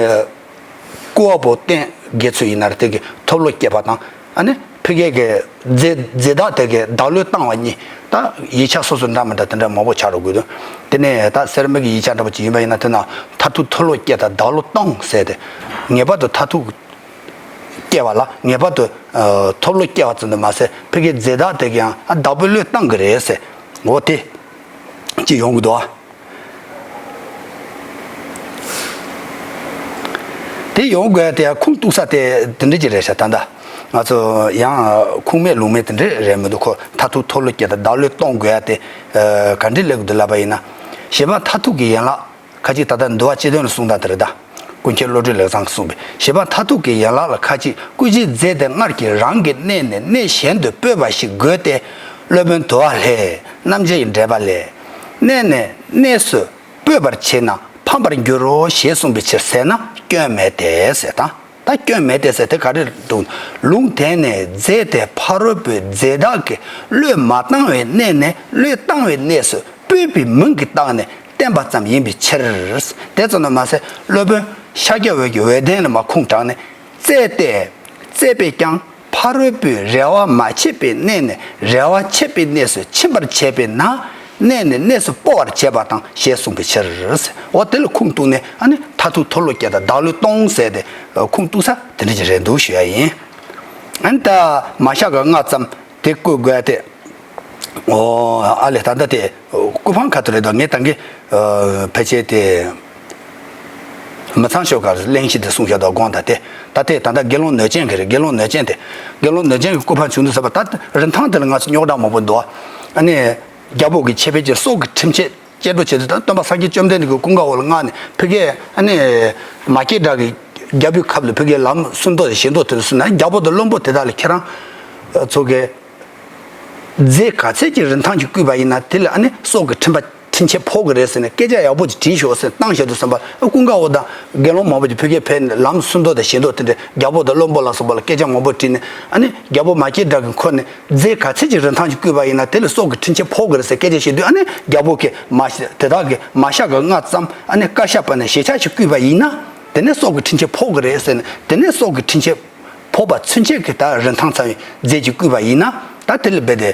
སྐུ་བ་པོ་རྟེན་དགེ་ཚུལ་ཡིན་ན་རེད། དེ་གི་ཐོབ་བློ་སྐྱེས་པ་དང་། ཨ་ནི་ཕ་གི་གི་རྫས་རྫས་བདག་དེ་གི་བདག་བློས་བཏང་བ་གཉིས། ད་ཡིག་ཆ་སོ་སོ་འདྲ་མི་འདྲ་དེ་འདྲ་མང་པོ་ཆགས་འགྲོ་དགོས་འདུག་དེ་ནས་ད་སེ་ར་མིག་གི་ཡིག་ཆ་འདྲ་པོ་ཅིག་ཡིན་པ་ཡིན་ན། དེ་ན་མཐར་ཐུག་ཐོབ་བློ་སྐྱེས་དང་བདག་བློ་བཏང་ཟེར་ཏེ། ངེས་པར་དུ་མཐར་ཐུག་སྐྱེ་བ་ལ་ངེས་པར་དུ་ཨ་ཐོབ་བློ་སྐྱེ་བ་ཙམ་དུ་མ་ཟད། ཕ་གི་རྫས་བདག་དེ་གི་ཡང་ཨ་བདག་པོའི་བློས་བཏང་གི་རེད་ཟེར། འོ་དེ་ཅི་ཡོང་གི་འདུག་ཨ། དེ་ཡོང་དགོས་དེ་ཁུངས་གཏུགས་ས་དེ་དེ་འདྲ་ཅིག་རེད་ཤག་ད་ལྟ་ང་ཚོ་ཡང་ཁུངས་མེད་ལུང་མེད་དེ་འདྲ་རེད་མི་འདུག་ཁོ་མཐར་ཐུག་ཐོབ་བློ་སྐྱེ་དང་བདག་བློས་གཏོང་དགོས་ཡ་དེ་ཨ་ག་འདྲ་སླེབས་ཀྱི་འདུག་ལབ་པ་ཡིན་ན། གཞན་ཕན་མཐར་ཐུག་གི་ཡན་ལག་ཁ་ཅིག་ད་ལྟ་འདུལ་བ་སྤྱི་དོན་ལ་གསུངས་སྟངས་དེ་རེད་ད། ཀུན་མཁྱེན་བློ་གྲོས་ལེགས་བཟང་གིས་གསུངས་པའི། གཞན་ཕན་མཐར་ཐུག་གི་ཡན་ལག་ལ་ཁ་ཅིག་སྐུ་བཞིའི་རྫས་དེ་སྔར་གྱི་རང་གི་གནས་ནས་གནས་གཞན་དུ་སྤོས་པ་ཞིག་དགོས་ཏེ། སློབ་དཔོན་དུལ་བ་ལྷའི་རྣམ་འབྱེད་ཀྱི་འགྲེལ་པ་ལས། གནས་ནས་གནས་སུ་སྤོས་པར་བྱེད་ན་ཕམ་པར་འགྱུར་རོ་ཞེས་གསུངས་པའི་ཕྱིར་ཟེར་ན་སྐྱོན་མེད་དེ་ཟེར་དང་། ད་སྐྱོན་མེད་དེ་ཟེར་དེ་ག་རེ་འདུག་ལུང་དེ་ནས་རྫས་དེ་ཕ་རོལ་པོའི་རྫས་བདག་གིས་བློས་མ་བཏང་བའི་གནས་ནས་བློས་བཏང་བའི་གནས་སུ་སྤོས་པའི་མིང་གིས་བཏགས་ནས་བསྟན་པ་ཙམ་ཡིན་པའི་ཕྱིར། དེ་ཙམ་དུ་མ་ཟད་སློབ་དཔོན་ཤཱཀྱ་འོད་ཀྱིས་འོད་ལྡན་ལ་མ་ཁུངས་དྲངས་ནས། རྫས་ཏེ། རྫས་པས་ཀྱང་ཕ་ ཕ་རོལ་པོས་རེ་བ་མ་བྱས་པའི་གནས་ནས་རེ་བ་བྱས་པའི་གནས་སུ་ཕྱིན་པར་བྱས་པས་ན། གནས་ནས་གནས་སུ་སྤོ་བར་བྱེད་པ་དང་ཞེས་གསུངས་པའི་ཕྱིར། འོ་དེ་ལ་ཁུངས་གཏུགས་ནས་ཨ་ནི་མཐར་ཐུག་མཐོལ་ལོ་བརྒྱད་དང་བདག་བློའི་སྟོང་ཟེར་ཏེ་ཁུངས་གཏུགས་ས་དེ་འདྲ་ཅིག་རེད་འདུག་ཞུ་ཡ་ཡིན། ཨ་ནི་ད་མ་ཤ་ག་ལྔ་ཙམ་དེ་བཀོད་དགོས་ཏེ། ཨོ་ཨ་ལེ་ད་ལྟ་དེ་ཀུན་སྤངས་ཁ་ཐུག་རེད་དོ། ངས་ད་གིན་ཕལ་ཆེར་དེ་མི་ཚང་ཤོག་གར་གླེང་གཞི་དེ་གསུངས་ཤག་དོ། དགོངས་དག་སྟེ། ད་ལྟའི་ད་ལྟ་དགེ་སློང་གནོད་སྦྱིན་གྱི་རེད། དགེ་སློང་གནོད་སྦྱིན་དེ། དགེ་སློང་གནོད་སྦྱིན་གྱི་སྐུ་འཕང་བྱུང་དུས་ཟེར་བ་ད་རིན་ཐང་དེ་ལ་ང་ཚོ་རྙོག་དྲ་མང་པོ་འདུག་ཨ་ནི་རྒྱལ་པོ་གི་ཆེ་བའི་ཅེར་སྲོག་གི་ཁྲིམས་ཆད་སྐྱེལ་འགྲོ་བྱེད་དུས་ད་སྟོན་པ་སངས་རྒྱས་བཅོམ་ལྡན་འདས་ཀྱི་ཀུན་དགའ་བོ་ལ་མངགས་ནས་ཕ་གིར་ཨ་ནི་མ་སྐྱེས་དགྲ་གི་རྒྱལ་པོའི་ཁབ་ལ་ཕ་གིར་ལམ་སྲུང་མདོག་དང་ཞི་མདོག་དེ་ལ་སུན་ན་རྒྱལ་པོ་དང་བློན་པོ་དེ་དག་ལ་ཁྱེད་རང་ཚོ་གིས། རྫས་ག་ཚད་ཀྱི་རིན་ཐང་ཅིག་བརྐུས་པ་ཡིན་ན་དེ་ལ་ཨ་ནི་སྲོག་གི་ཁྲིམས་པ་ཁྲིམས་ཆད་ཕོག་གི་རེད་ཟེར་ནས་སྐད་ཆ་ཡག་པོ་ཅིག་དྲིས་ཤོག་ཟེར་བཏང་བཞག་དུས་ཙམ་པ་ལ་ཀུན་དགའ་བོ་དང་དགེ་སློང་མང་པོ་ཅིག་ཕ་གིར་ཕེབས་ནས་ལམ་སྲུང་མདོག་དང་ཞི་མདོག་དེ་འདྲའི་རྒྱལ་པོ་དང་བློན་པོ་ལ་སོགས་པ་ལ་སྐད་ཆ་མང་པོ་དྲིས་ནས་ཨ་ནི་རྒྱལ་པོ་མ་སྐྱེས་དགྲ་གི་ཁོ་ནས་རྫས་ག་ཚད་ཀྱི་རིན་ཐང་ཅིག་བརྐུས་པ་ཡིན་ན་དེ་ལ་སྲོག་གི་ཁྲིམས་ཆད་ཕོག་གི་རེད་ཟེར་སྐད་ཆ་བཤད་དུས་ཨ་ནི་རྒྱལ་པོ་གིས་མ་ཤ་དེ་དག་གིས་མ་ཤ་ག་ལྔ་ཙམ་ཨ་ནི་བཀའ་ཤག་པ་ནས་ཞལ་ཆད་ཅིག་བརྐུས་པ་ཡིན་ན་དེ་ནས་སྲོག་གི་ཁྲིམས་ཆད་ཕོག་གི་རེད་ཟེར་ནས་དེ་ནས་སྲོག་གི་ཁྲིམས་ཆད། ཕོག་པ་ཚུན་ཆད་ཀྱི་ད་རིན་ཐང་ཚང་བའི་རྫས་ཅིག་བརྐུས་པ་ཡིན་ན་ད་དེ་ལ་རྦད་དེ་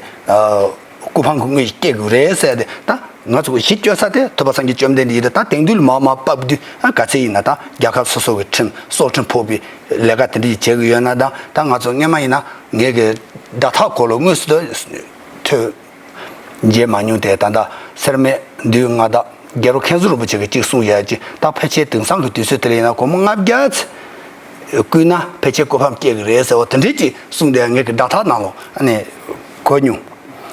ཀུན་སྤངས་ཀྱི་དངོས་གཞི་སྐྱེ་དགོས་རེད་ཟེར་ཏེ་ད་ང་ཚོ་གཞི་བཅོལ་ས་དེ་ཐུབ་པ་སངས་རྒྱས་བཅོམ་ལྡན་འདས་ཡིན་ད་ད་དེང་དུས་ལ་མར་མར་ཕབ་དུས་ཨ་ག་ཚད་ཡིན་ན་ད་རྒྱལ་ཁབ་སོ་སོ་གི་ཁྲིམས་སྲོག་ཁྲིམས་ཕོག་པའི་ལས་ཀ་དེ་འདྲ་ཞིག་བྱེད་ཀྱི་ཡོད་ན་ད་ད་ང་ཚོ་སྔས་མ་ཡིན་ན་ངེད་ཀྱི་སྒྲ་ཐག་གོ་ལོ་དངོས་སུ་ཐོས། མཇལ་མ་མྱོང་སྟེ་ད་ལྟ་སེར་སྨད་འདུས་མངའ་བདག་རྒྱལ་བ་མཁན་ཟུར་རིན་པོ་ཆེ་གིས་གཅིག་གསུངས་ཡོད་ཅེས་ད་ཕལ་ཆེར་དེང་སང་གི་དུས་ཚོད་དེ་ལ་ཡིན་ན་སྒོར་མོ་ལྔ་བརྒྱ་ཙམ་བརྐུས་ན་ཕལ་ཆེར་ཀུན་སྤངས་སྐྱེ་གི་རེད་ཟེར་བ་དེ་འདྲས་ཅིག་གསུངས་ཏེ་ངེད་ཀྱི་སྒྲ་ཐག་ནང་ལོགས་ཨ་ནི་གོ་མྱོང་།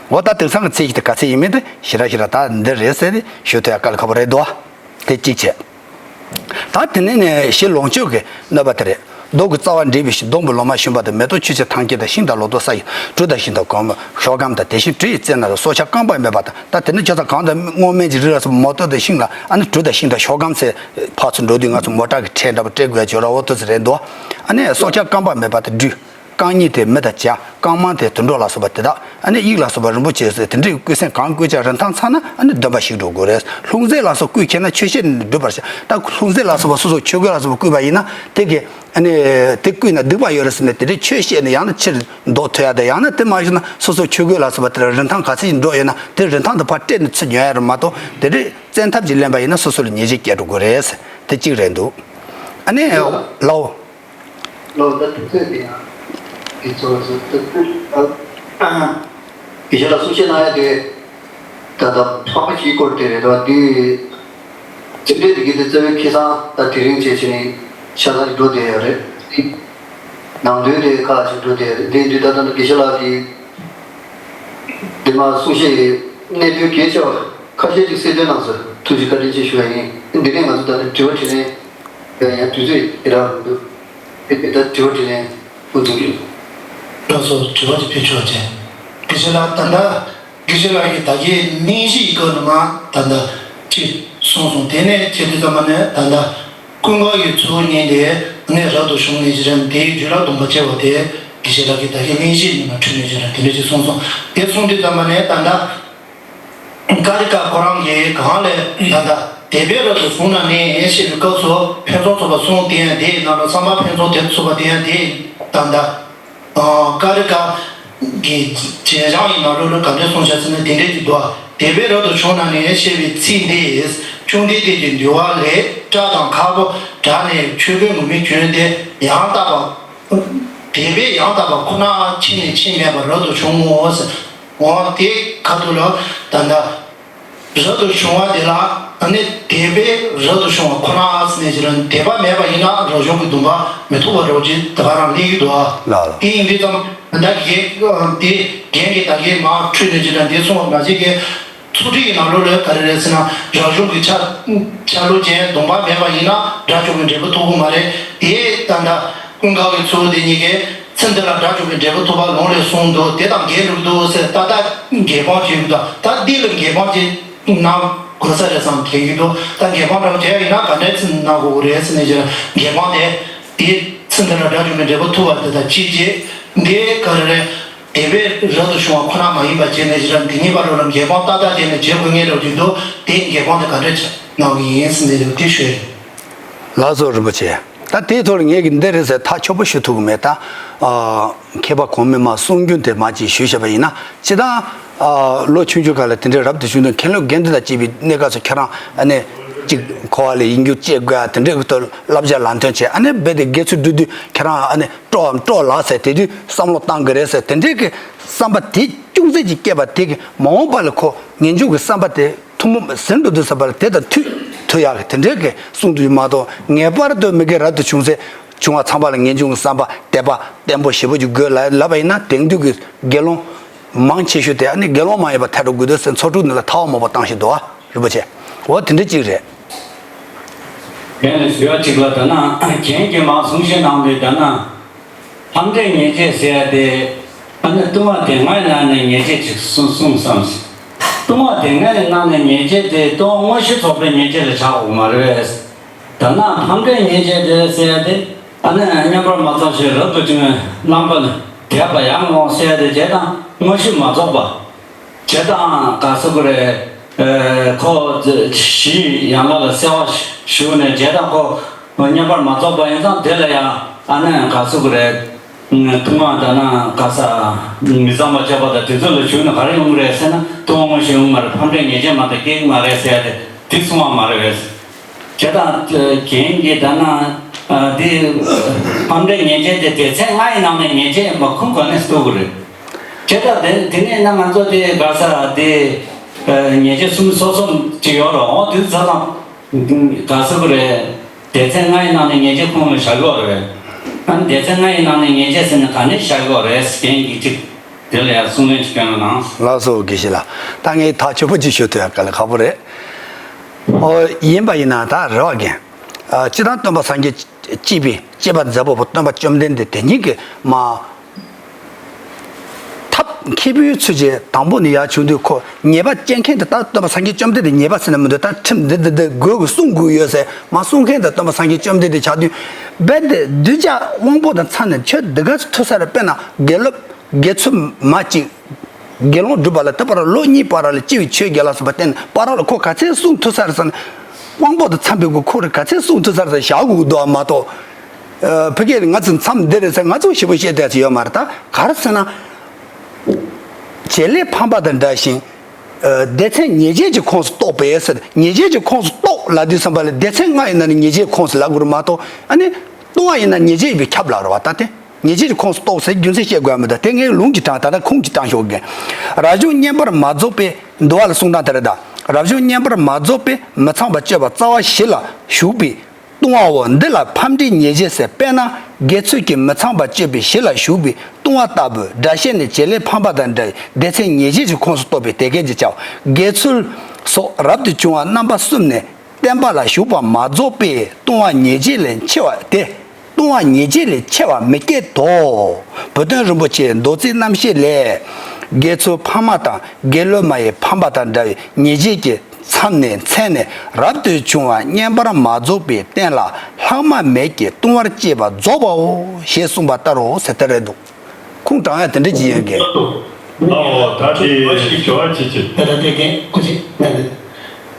འོ་ད་དེང་སང་གི་ཚད་གཞི་དེ་ག་ཚད་ཡིན་མིན་དེ་ཞེ་དྲག་ཞེ་དྲག་ད་འདི་རེད་ཟེར་ཏེ་ཞུ་ཐུབ་ཡ་དཀའ་ལས་ཁག་པོ་རེད་འདུག་དེ་གཅིག་བྱས། ད་དེ་ནས་ནས་ཞི་ལོངས་སྤྱོད་ཀྱི་གནོད་པ་དེ་རེད། མདོག་གི་རྩ་བ་འབྲས་བུའི་ཕྱིར། སྡོང་པོའི་ལོ་མ་ཞོན་པ་དང་། མེ་ཏོག་ཆུ་ཆེན་ཐང་སྐྱེས་དང་། ཤིང་དང་ལོ་ཏོག་ས་ཡི། གྲུ་དང་ཤིང་དང་གོང་མོ་ཤོག་སྒམ་དང་། དེ་བཞིན་གྲུ་ཡི་རྩེ་ན་རེ། སྲོག་ཆགས་རྐང་པ་མེད་པ་དང་། ད་དེ་ནས་ཁྱོད་ཚོ་གང་དུ་སྔོ་སྨན་གྱི་རི་ལ་སོགས་མེ་ཏོག་དང་ཤིང་ལ་ཨ་ནི་གྲུ་དང་ཤིང་དང་ཤོག་སྒམ་ཚེ་ཕར་ཚུར་འགྲོ་དུས་ང་ཚོ་མོ་ཊ་གི་ཁྲལ་འདྲ་པོ་སྤྲད་དགོས་ཡ་ཅིག་ཡོད་ར། འོ་ཐུག་ཚེ་རེད་འདུག་ཨ་ནི་སྲོག་ཆགས་རྐང་པ་མེད་པ་དང་། སྦྲུལ། རྐང་གཉིས་དེ་མི་དང་བྱ། རྐང་མང་དེ་དུད་འགྲོ་ལ་སོགས་པ་དེ་དག་ཨ་ནི་དབྱིག་ལ་སོགས་པ་རིན་པོ་ཆེ་ཟེར་དེ་འདྲའི་བརྐུས་ཚེ་གང་བརྐུས་ཀྱང་རིན་ཐང་ཚང་ན་ཨ་ནི་སྡོམ་པ་ཞིག་འགྲོ་དགོས་རེད། ལྷུང་བཟེད་ལ་སོགས་བརྐུས་ཁྱེར་ན་ཆོས་བཤད་ནས་སྒྲུབ་པར་བྱ། ད་ལྷུང་བཟེད་ལ་སོགས་པ་སོ་སོ་ཆོས་གོས་ལ་སོགས་པ་བརྐུས་པ་ཡིན་ན་དེ་གི་ཨ་ནི་དེ་བརྐུས་ན་སྡིག་པ་ཡོད་རེད་ཟེར་ནས་དེ་འདྲའི་ཆོས་བཤད་ནས་ཡང་ན་ཕྱིར་ལྡོག་ཐུབ་ཡ་དང་། ཡང་ན་དེ་མ་བྱུང་ན་སོ་སོ་ཆོས་གོས་ལ་སོགས་པ་དེ་ལ་རིན་ཐང་ག་ཚད་ཅིག་འགྲོ་ཡོད་ན་དེ་རིན་ཐང་དེ་ཕར་སྤྲད་ནས་ཚུར་ཉོ་ཡ་རེད་མ་གཏོགས་དེ་འདྲའི་བཙན་ཐབས་ཀྱིས་ལེན་པ་ཡིན་ན་སོ་སོ་ལ་ཉེས་ཆད་བཀལ་འགྲོ་དགོས་རེད། དེ་གཅིག་རེད་འདུག་ཨ་ནི་ལའོ། ལོ་ཟླ་དུས་ཚོད་དེ་ཡང་དེ་ཚོ་ཚོ་དུས་ཚོད་ཨ། དགེ་བཤེས་ལགས་གསུང་བཤད་གནང་ཡ་དེ་ད་ལྟ་ཕ་མ་གཅིག་སྐོར་དེ་རེད་དོ། དེ་ཚིག་འགྲེལ་དེ་གི་དེ་རྩ་བའི་ཁེ་བཟང་ད་དེ་རིང་བྱས་བྱས་ནས་ཆ་ཚང་ཞིག་འགྲོ་བསྡད་ཡོད་རེད། ནང་དོན་དེ་ཁག་ཅིག་འགྲོ་བསྡད་ཡོད་རེད། དེ་དུས་ད་ལྟ་དགེ་བཤེས་ལགས་ཀྱིས་དེ་མ་གསུང་བཤད་ཡི་གནད་དོན་གལ་ཆེ་བ་ཁ་ཤས་ཅིག་གསལ་སྟོན་གནང་ཟེར་ཐུགས་རྗེ་བཀའ་དྲིན་ཆེ་ཞུ་ཡ་ཡིན། འདི་ནས་ང་ཚོ་ད་ལྟ་དྲི་བ་དྲིས་ལན་ཡང་ཡང་དུས་ཚོད་ཡི་རག་མི་འདུག་དེ་ད་དྲི་བ་དྲིས་ལན་འགོ་འཛུགས་རྒྱུ། ལགས་སོ། དྲི་བ་དེ་ཕུལ་ཆོག་ཅིང་། དགེ་བཤེས་ལགས་ད་ལྟ་དགེ་བཤེས་ལགས་ཀྱིས་ད་གིན་གླེང་གཞི་ཡི་སྐོར་ནས་མ་ད་ལྟ་ཅིག་གསུངས་སོང་། དེ་ནས་བྱས་དུས་ཙམ་པ་ནས་ད་ལྟ་ཀུན་དགའ་ཡི་ཚུལ་གཉིས་དེ་ངས་རབ་ཏུ་བྱུང་ནས་ཅི་རེད་དེའི་རྒྱུད་ལ་སྡོམ་པ་བྱས་པ་དེ་དགེ་བཤེས་ལགས་ཀྱིས་ད་གིན་གླེང་གཞི་ནས་མ་འཁྲུལ་ནས་ཅི་རེད་དེ་འདྲ་ཅིག་གསུངས་སོང་། དེ་གསུངས་དུས་ཙམ་པ་ནས་ད་ལྟ། ཀ་རི་ཀ་ཁོ་རང་གིས་གང་ལས་ད་ལྟ་དད་པས་རབ་ཏུ་བྱུང་ན་ནི་ཞེས་པའི་སྐབས་སུ་ཕུན་སུམ་ཚོགས་པ་གསུམ་དེ་ཡང་དེའི་ནང་ལ་བསམ་པ་ཕུན་སུམ་དེ་ཚོགས་པ་དེ་ཡང་དེ་ད་ལྟ་ཀ་རི་ཀ་གི་རྗེས་འབྲང་ཡི་ནང་ལོགས་ལ་ག་འདྲས་གསུངས་བཞག་ཟེར་ན་དེ་འདྲས་ཀྱི་འདུག་དད་པས་རབ་ཏུ་བྱུང་ན་ནི་ཞེས་པའི་ཚིག་འདི་ཅུང་ཟད་དེ་ཀྱི་འདུལ་བ་ལས་སྐྲ་དང་ཁ་ཕོ་བྲེགས་ནས་ཆོས་གོས་ངུར་སྨྲིག་གྱོན་ཏེ་ཡང་དག་པ། དད་པས་ཡང་དག་པ་ཁོ་ན་ཕྱིན་ནས་ཕྱིན་མེད་པར་རབ་ཏུ་བྱུང་ངོ་། འོ་དེ་ཁ་ཐུག་ལ་ད་ལྟ་རབ་ཏུ་བྱུང་བ་དེ་ལ་ཨ་ནི་དད་པས་རབ་ཏུ་བྱུང་བ་ཁོ་ན་ཟེར་ནས་ཅི་ལ་དད་པ་མེད་པ་ཡིན་ན་རབ་བྱུང་གི་སྡོམ་པ་མི་ཐོབ་པ་རོགས་ཅིག་ད་ག་རང་གླེང་གི་འདུག་ཨ། ལགས་ལགས། དེ་ཡིན་དུས་ཙམ་ད་རྒན་དེ་རྒན་གྱིས་ད་གིན་མར་འཁྲུལ་ནས་ཅི་ལ་འདི་གསུངས་པ་མ་གཞི་གི་ཚུལ་ཁྲིམས་ཀྱི་ནང་ལོགས་ལ་ག་རེ་རེད་ཟེར་ན་རབ་བྱུང་གི་ཆ་ཆ་ལུགས་ཅན་སྡོམ་པ་མེད་པ་ཡིན་ན་དགྲ་བཅོམ་པའི་འབྲས་བུ་ཐོབ་ཀྱི་མ་རེད། དེ་ད་ལྟ་ཀུན་དགའ་བོའི་ཚུལ་དེ་གཉིས་ཀས་ཚེ་འདི་ལ་དགྲ་བཅོམ་པའི་འབྲས་བུ་ཐོབ་པ་ལོང་ལས་གསུངས་འདུག་དེ་དང་འགལ་འགྲོ་གི་འདུག་ཟེར་ད་ལྟ་འགལ་སྤོང་བྱེད་ཀྱི་འདུག་ད་འདི་ལ་འགལ་སྤོང་བྱེད་གནང་དགོས་ས་རེད་བསམ་དྲན་གྱི་འདུག་ད་འགལ་སྤོང་འདྲ་བོ་བྱས་ཡིན་ན་ག་འདྲས་ཚིག་གནང་དགོས་ཀྱི་རེད་ཟེར་ནས་ཅི་ལ་འགལ་སྤོང་དེ། དེ་ཚེ་འདི་ལ་དགྲ་བཅོམ་པའི་འབྲས་བུ་ཐོབ་པ་དེ་དང་གཅིག་བྱས། འདི་ག་རེ་རེད། དད་པས་རབ་ཏུ་བྱུང་བ་ཁོ་ན་མ་ཡིན་པ་བྱས་ནས་ཅི་ལ་འདི་གཉིས་བར་ལ་འགལ་སྤོང་ཏག་ཏག་བྱས་ནས་བྱེད་དགོས་ངེས་རེད་འདུག་དེ་འགལ་སྤོང་དེ་ག་འདྲ་གནང་གི་ཡིན་ཟེར་ནས་དེ་ཞུས། ལགས་སོ་རིན་པོ་ཆེ། ད་དེའི་ཐོག་ལ་ངས་ཀྱི་འདི་རེད་ཟེར་ཐག་ཆོད་པོ་ཞུ་ཐུབ་ཀྱི་མེད། ད་ཨ་མཁས་པ་གོང་མས་མ་གསུང་རྒྱུ་དེ་མ་ཅིག་ཞུས་བཞག་པ་ཡིན་ན། སྤྱིར་བཏང་ཨ་ལོ་ཆུང་ཆུང་སྒང་ལ་དེ་འདྲའི་རབ་ཏུ་བྱུང་དུས་མཁན་སློབ་དགེ་འདུན་དང་བཅས་པའི་གནས་སྐབས་སུ་ཁྱེད་རང་ཨ་ནི་ཅིག་འཁོར་བ་ལས་ཡིན་རྒྱུ་བཅད་དགོས་ཡ་དེ་འདྲའི་གི་ཐོག་བསླབ་བྱ་ལམ་སྟོན་བྱས། ཨ་ནི་རྦད་དེ་དགེ་ཚུལ་སྒྲུབ་དུས་ཁྱེད་རང་ཨ་ནི་སྤྲོའམ་སྤྲོ་ལགས་ཟེར། དེ་དུས་བསམ་བློ་བཏང་གི་རེད་ཟེར། དེ་འདྲའི་གི་བསམ་པ་དེ་ཅུང་ཟད་ཅིག་སྐྱེས་པ་དེ་གི་མ་འོངས་པ་ལ་ཁོ་ངེས་འབྱུང་གི་བསམ་པ་དེ་ཐུན་མོང་ཟིན་འགྲོ་དུས་ཙམ་པ་ལ་དེ་དང་མཐུན་ཐུབ་ཡག་གི་དེ་འདྲའི་གི་གསུང་དུ་ཡོད་མ་གཏོགས། ངེས་པར་དུ་མི་དགེ་རབ་ཏུ་བྱུང་ཚེ་བྱུང་བ་ཚང་མ་ལ་ངེས་འབྱུང་གི་བསམ་པ་དད་པ་བརྟན་པོ་ཞེ་པོ་ཅིག་དགོས་ལབ་ལབ་པ་ཡིན་ན། དེང་དུས་ཀྱི་དགེ་སློང་མང་ཆེ་ཤོས་དེ་ཨ་ནི་དགེ་སློང་མ་ཡིན་པ་ཐལ་འགྲོ་དགོས་འདུག་ཟེར་ཚོགས་དྲུག་ནང་ལ་ཐལ་བ་མང་པོ་བཏང་བཞིན་འདུག་ཨ། རིན་པོ་ཆེ། འོ་དེ་འདྲ་ཅིག་རེད། ངས་ནི་ཞུ་བ་གཅིག་ལ། ད་ན་རྒན་གྱིས་མ་གསུང་བཤད་གནང་དུས་ད་ན། ལྷ་འདྲེ་ཉེས་བྱས་ཟེར་ཡ་དེ། ཨ་ནི་ལྟུང་བ་དེ་ལྔ་ཡི་ནང་ནས་ཉེས་བྱས་ཅིག་གསུངས་གསུངས་བསམ་ཞིག་ལྟུང་བ་དེ་ལྔ་ཡི་ནང་ནས་ཉེས་བྱས་དེ་ལྟུང་བ་དངོས་གཞི་རྫོགས་པའི་ཉེས་བྱས་ལ་བཞག་དགོས་མ་རེད། ད་ན་ལྷ་འདྲེ་ཉེས་བྱས་དེ་ཟེར་ཡ་དེ། ཨ་ནི་བསྙེན་པར་མ་རྫོགས་ཞིང་རབ་ཏུ་བྱུང་བའི་རྣམ་པ་ལ་དད་པ་ཡང་ངོ་ཟེར་ཡ་དེ། བྱས་དང་དངོས་གཞི་མ་རྫོགས་པ། བྱས་དང་ག་ཟེར་དགོས་རེད། ཨ་ཁོ་གཞི་ཡན་ལག་ལ་གསལ་བ་ཞུགས་ནས། བྱས་དང་ཁོ་བསྙེན་པར་མ་རྫོགས་པ་ཡིན་ཙང་དེ་ལ་ཡང་ཨ་ནི་ག་ཟེར་དགོས་རེད། ལྟུང་བ་ད་ན་ག་ས་མི་གཙང་བ་སྤྱོད་པ་དང་དེ་ཚོ་ལ་ཞུགས་ནས་ག་རེ་ཡོང་གི་རེད་ཟེར་ན། ལྟུང་བ་དངོས་གཞི་ཡོང་གི་མ་རེད། ཕམ་འདྲེ་ཉེས་བྱས་མ་གཏོགས་སྐྱེ་གི་མ་རེད་ཟེར་ཡ་དེ་དེ་གསུང་བ་མ་རེད་པས། བྱས་དང་རྒན་གྱིས་ད་ན་ཨ་དེ་ཕམ་འདྲེ་ཉེས་བྱས་དེ་སྡེ་ཚན་ལྔ་ཡི་ནང་ནས་ཉེས་བྱས་ཡིན་པ་ཁུངས་ག་ནས་བཏུག་གི་རེད། བྱས་ཙང་དེ་དེ་ནས་ན་ང་ཚོ་དེ་ག་ས་དེ་ཨ་ཉེས་བྱས་གསུམ་སོ་སོ་ཅིག་ཡོད་རེད། འོ་དེ་ཚོ་ཚང་མ་ག་ཟེར་དགོས་རེད། སྡེ་ཚན་ལྔ་ཡི་ནང་ནས་ཉེས་བྱས་ཁུངས་ལ་བཞག་གི་ཡོད་རེད། ཨ་ནི་སྡེ་ཚན་ལྔ་ཡི་ནང་ནས་ཉེས་བྱས་ཟེར་ནས་ག་ནས་བཞག་གི་ཡོད་རེད། རྒན་གྱིས་ཅིག་དེ་ལ་ཡང་གསུང་ལན་ཅིག་སྐྱོན་རོགས་གནང་། ལགས་སོ། དགེ་བཤེས་ལགས། ད་ངས་ཐག་ཆོད་པོ་ཅིག་ཞུ་ཐུབ་ཡ་དཀའ་ལས་ཁག་པོ་རེད། ཨོ་ཡིན་པ་ཡིན་ན་ད་རེ་བ་རྒན། ཨ་སྤྱིར་བཏང་སྟོན་པ་སངས་རྒྱས་གཅིག་པའི་གཅེས་པར་མཛད་པ་པོ་སྟོན་པ་བཅོམ་ལྡན་འདས་དེ་ཉིད་ཀྱི་མ་ཐབས་མཁས་པའི་ཚུལ་གྱིས་དང་པོ་ནས་ཡར་བྱུང་དུས་ཁོ་ཉེས་པ་བཅད་མཁན་དེ། ད་སྟོན་པ་སངས་རྒྱས་བཅོམ་ལྡན་འདས་ཉེས་པ་ཟེར་ན་མི་འདུག་ད་ཁྲིམས་འདི་འདི་འདི་དགོས་དགོས་གསུང་དགོས་ཡོད་ཟེར་མ་གསུང་མཁན་དེ་སྟོན་པ་སངས་རྒྱས་བཅོམ་ལྡན་འདས་ཆགས་དུས། རྦད་དེ་གདུལ་བྱ་དབང་པོ་དང་འཚམས་ནས་ཆོས་འདི་ག་ཚོད་ཐུབ་ས་རེད། དཔེར་ན་དགེ་སློབ་དགེ་ཚུལ་མ་གཅིག་དགེ་སློང་སྒྲུབ་པ་ལ་ད་བར་ལོ་གཉིས་བར་ལ་སྤྱི་བའི་ཆོས་རྒྱལ་ལ་སོགས་པ་བསྟན་པ་ར་ལ་ཁོ་ག་ཚད་གསུང་ཐུབ་ས་རེད་ཟེར་ན། དབང་པོ་དང་འཚམས་པའི་སྒོ་ཁོ་རང་ག་ཚད་གསུང་ཐུབ་ས་རེད་ཟེར་བཞག་དགོས་ཀྱི་འདུག་མ་གཏོགས། ཨ་ཕ་གིར་ང་ཚོ་མཚམས་འདི་རེད་ཟེར་ང་ཚོ་ཞིབ་པོ་བཤད་བསྡད་ས་ཡོད་མ་རེད། ད་ག་རེ་ཟེར་ན། བྱེད་ལས་ཕམ་པ་དང་འདྲ་ཞིང་། ཨ་སྡེ་ཚན་ཉེས་བྱས་ཀྱི་ཁོངས་སུ་གཏོགས་པས་ཟེར། ཉེས་བྱས་ཀྱི་ཁོངས་སུ་གཏོགས་ལབ་དུས་ཙམ་པ་ལ་སྡེ་ཚན་ལྔ་ཡི་ནང་ནས་ཉེས་བྱས་ཁོངས་སུ་ལབ་དགོས་རེད་མ་གཏོགས། ཨ་ནི་ལྟུང་བ་ཡིན་ན་ཉེས་བྱས་ཡིན་པས་ཁྱབ་ལབ་རེད་བ། ད་དེ། ཉེས་བྱས་ཀྱི་ཁོངས་སུ་གཏོགས་ཟེར་རྒྱུ་མཚན་བཤད་དགོས་ཡ་མི་འདུག་དེ་ངས་ལུང་གིས་དྲངས། ད་ལྟ་ཁུངས་ཀྱིས་དྲངས་ཞོག་གི། རབ་བྱུང་བསྙེན་པར་མ་རྫོགས་པའི་འདུལ་བ་ལ་གསུང་སྟངས་དེ་རེད་ད། རབ་བྱུང་བསྙེན་པར་མ་རྫོགས་པའི་མི་ཚངས་པ་སྤྱོད་པ་རྩ་བ་བཞི་ལ་ཞུགས་པའི་ལྟུང་བའོ། འདི་ལ་ཕམ་འདྲེ་ཉེས་བྱས་ཟེར། དཔེར་ན་དགེ་ཚུལ་གྱི་མི་ཚངས་པ་སྤྱོད་པའི་བཞི་ལ་ཞུགས་པའི་ལྟུང་བ་ལྟ་བུ། སྒྲ་བཤད་ནི་བྱེད་ལས་ཕམ་པ་དང་འདྲ་བའི་སྡེ་ཚན་ཉེས་བྱས་ཀྱི་ཁོངས་སུ་གཏོགས་པས་དེ་སྐད་ཅེས་བྱའོ། དགེ་ཚུལ་སོགས་རབ་ཏུ་བྱུང་བ་རྣམ་པ་གསུམ་ནས་བསྟན་པ་ལ་ཞུགས་པ་མ་རྫོགས་པས་ལྟུང་བ་ཉེས་བྱས་ལས་ཆེ་བ་སྟེ། ལྟུང་བ་ཉེས་བྱས་ལས་ཆེ་བ་མི་སྐྱེད་དོ། བུ་སྟོན་རིན་པོ་ཆེའི་མདོ་ཚིག་རྣམ་བཤད་ལས། དགེ་ཚུལ་ཕ་མ་དང་དགེ་སློབ་མ་ཡི་ཕམ་པ་དང་འདྲ་བའི་ཉེས་བྱས་ཀྱི་མཚམས་ནས་མཚན་ནས་རབ་ཏུ་བྱུང་བ་བསྙེན་པར་མ་རྫོགས་པའི་རྟེན་ལ་ལྷག་མ་མེད་ཀྱི་ལྟུང་བར་བྱེད་པ་རྫོགས་པའོ་ཞེས་གསུངས་པ་ལྟར་རོ་ཟེར་དེ་རེད་འདུག་ཁུངས་དྲངས་ཡ་དེ་འདྲ་ཅིག་ཡོད་གི། ཨོ་ད་དེ་ཞིག་ཞུ་བ་ཅིག་ཅིག་ད་ལྟ་དེ་རྒན་སྐུ་མཁྱེན་ནས་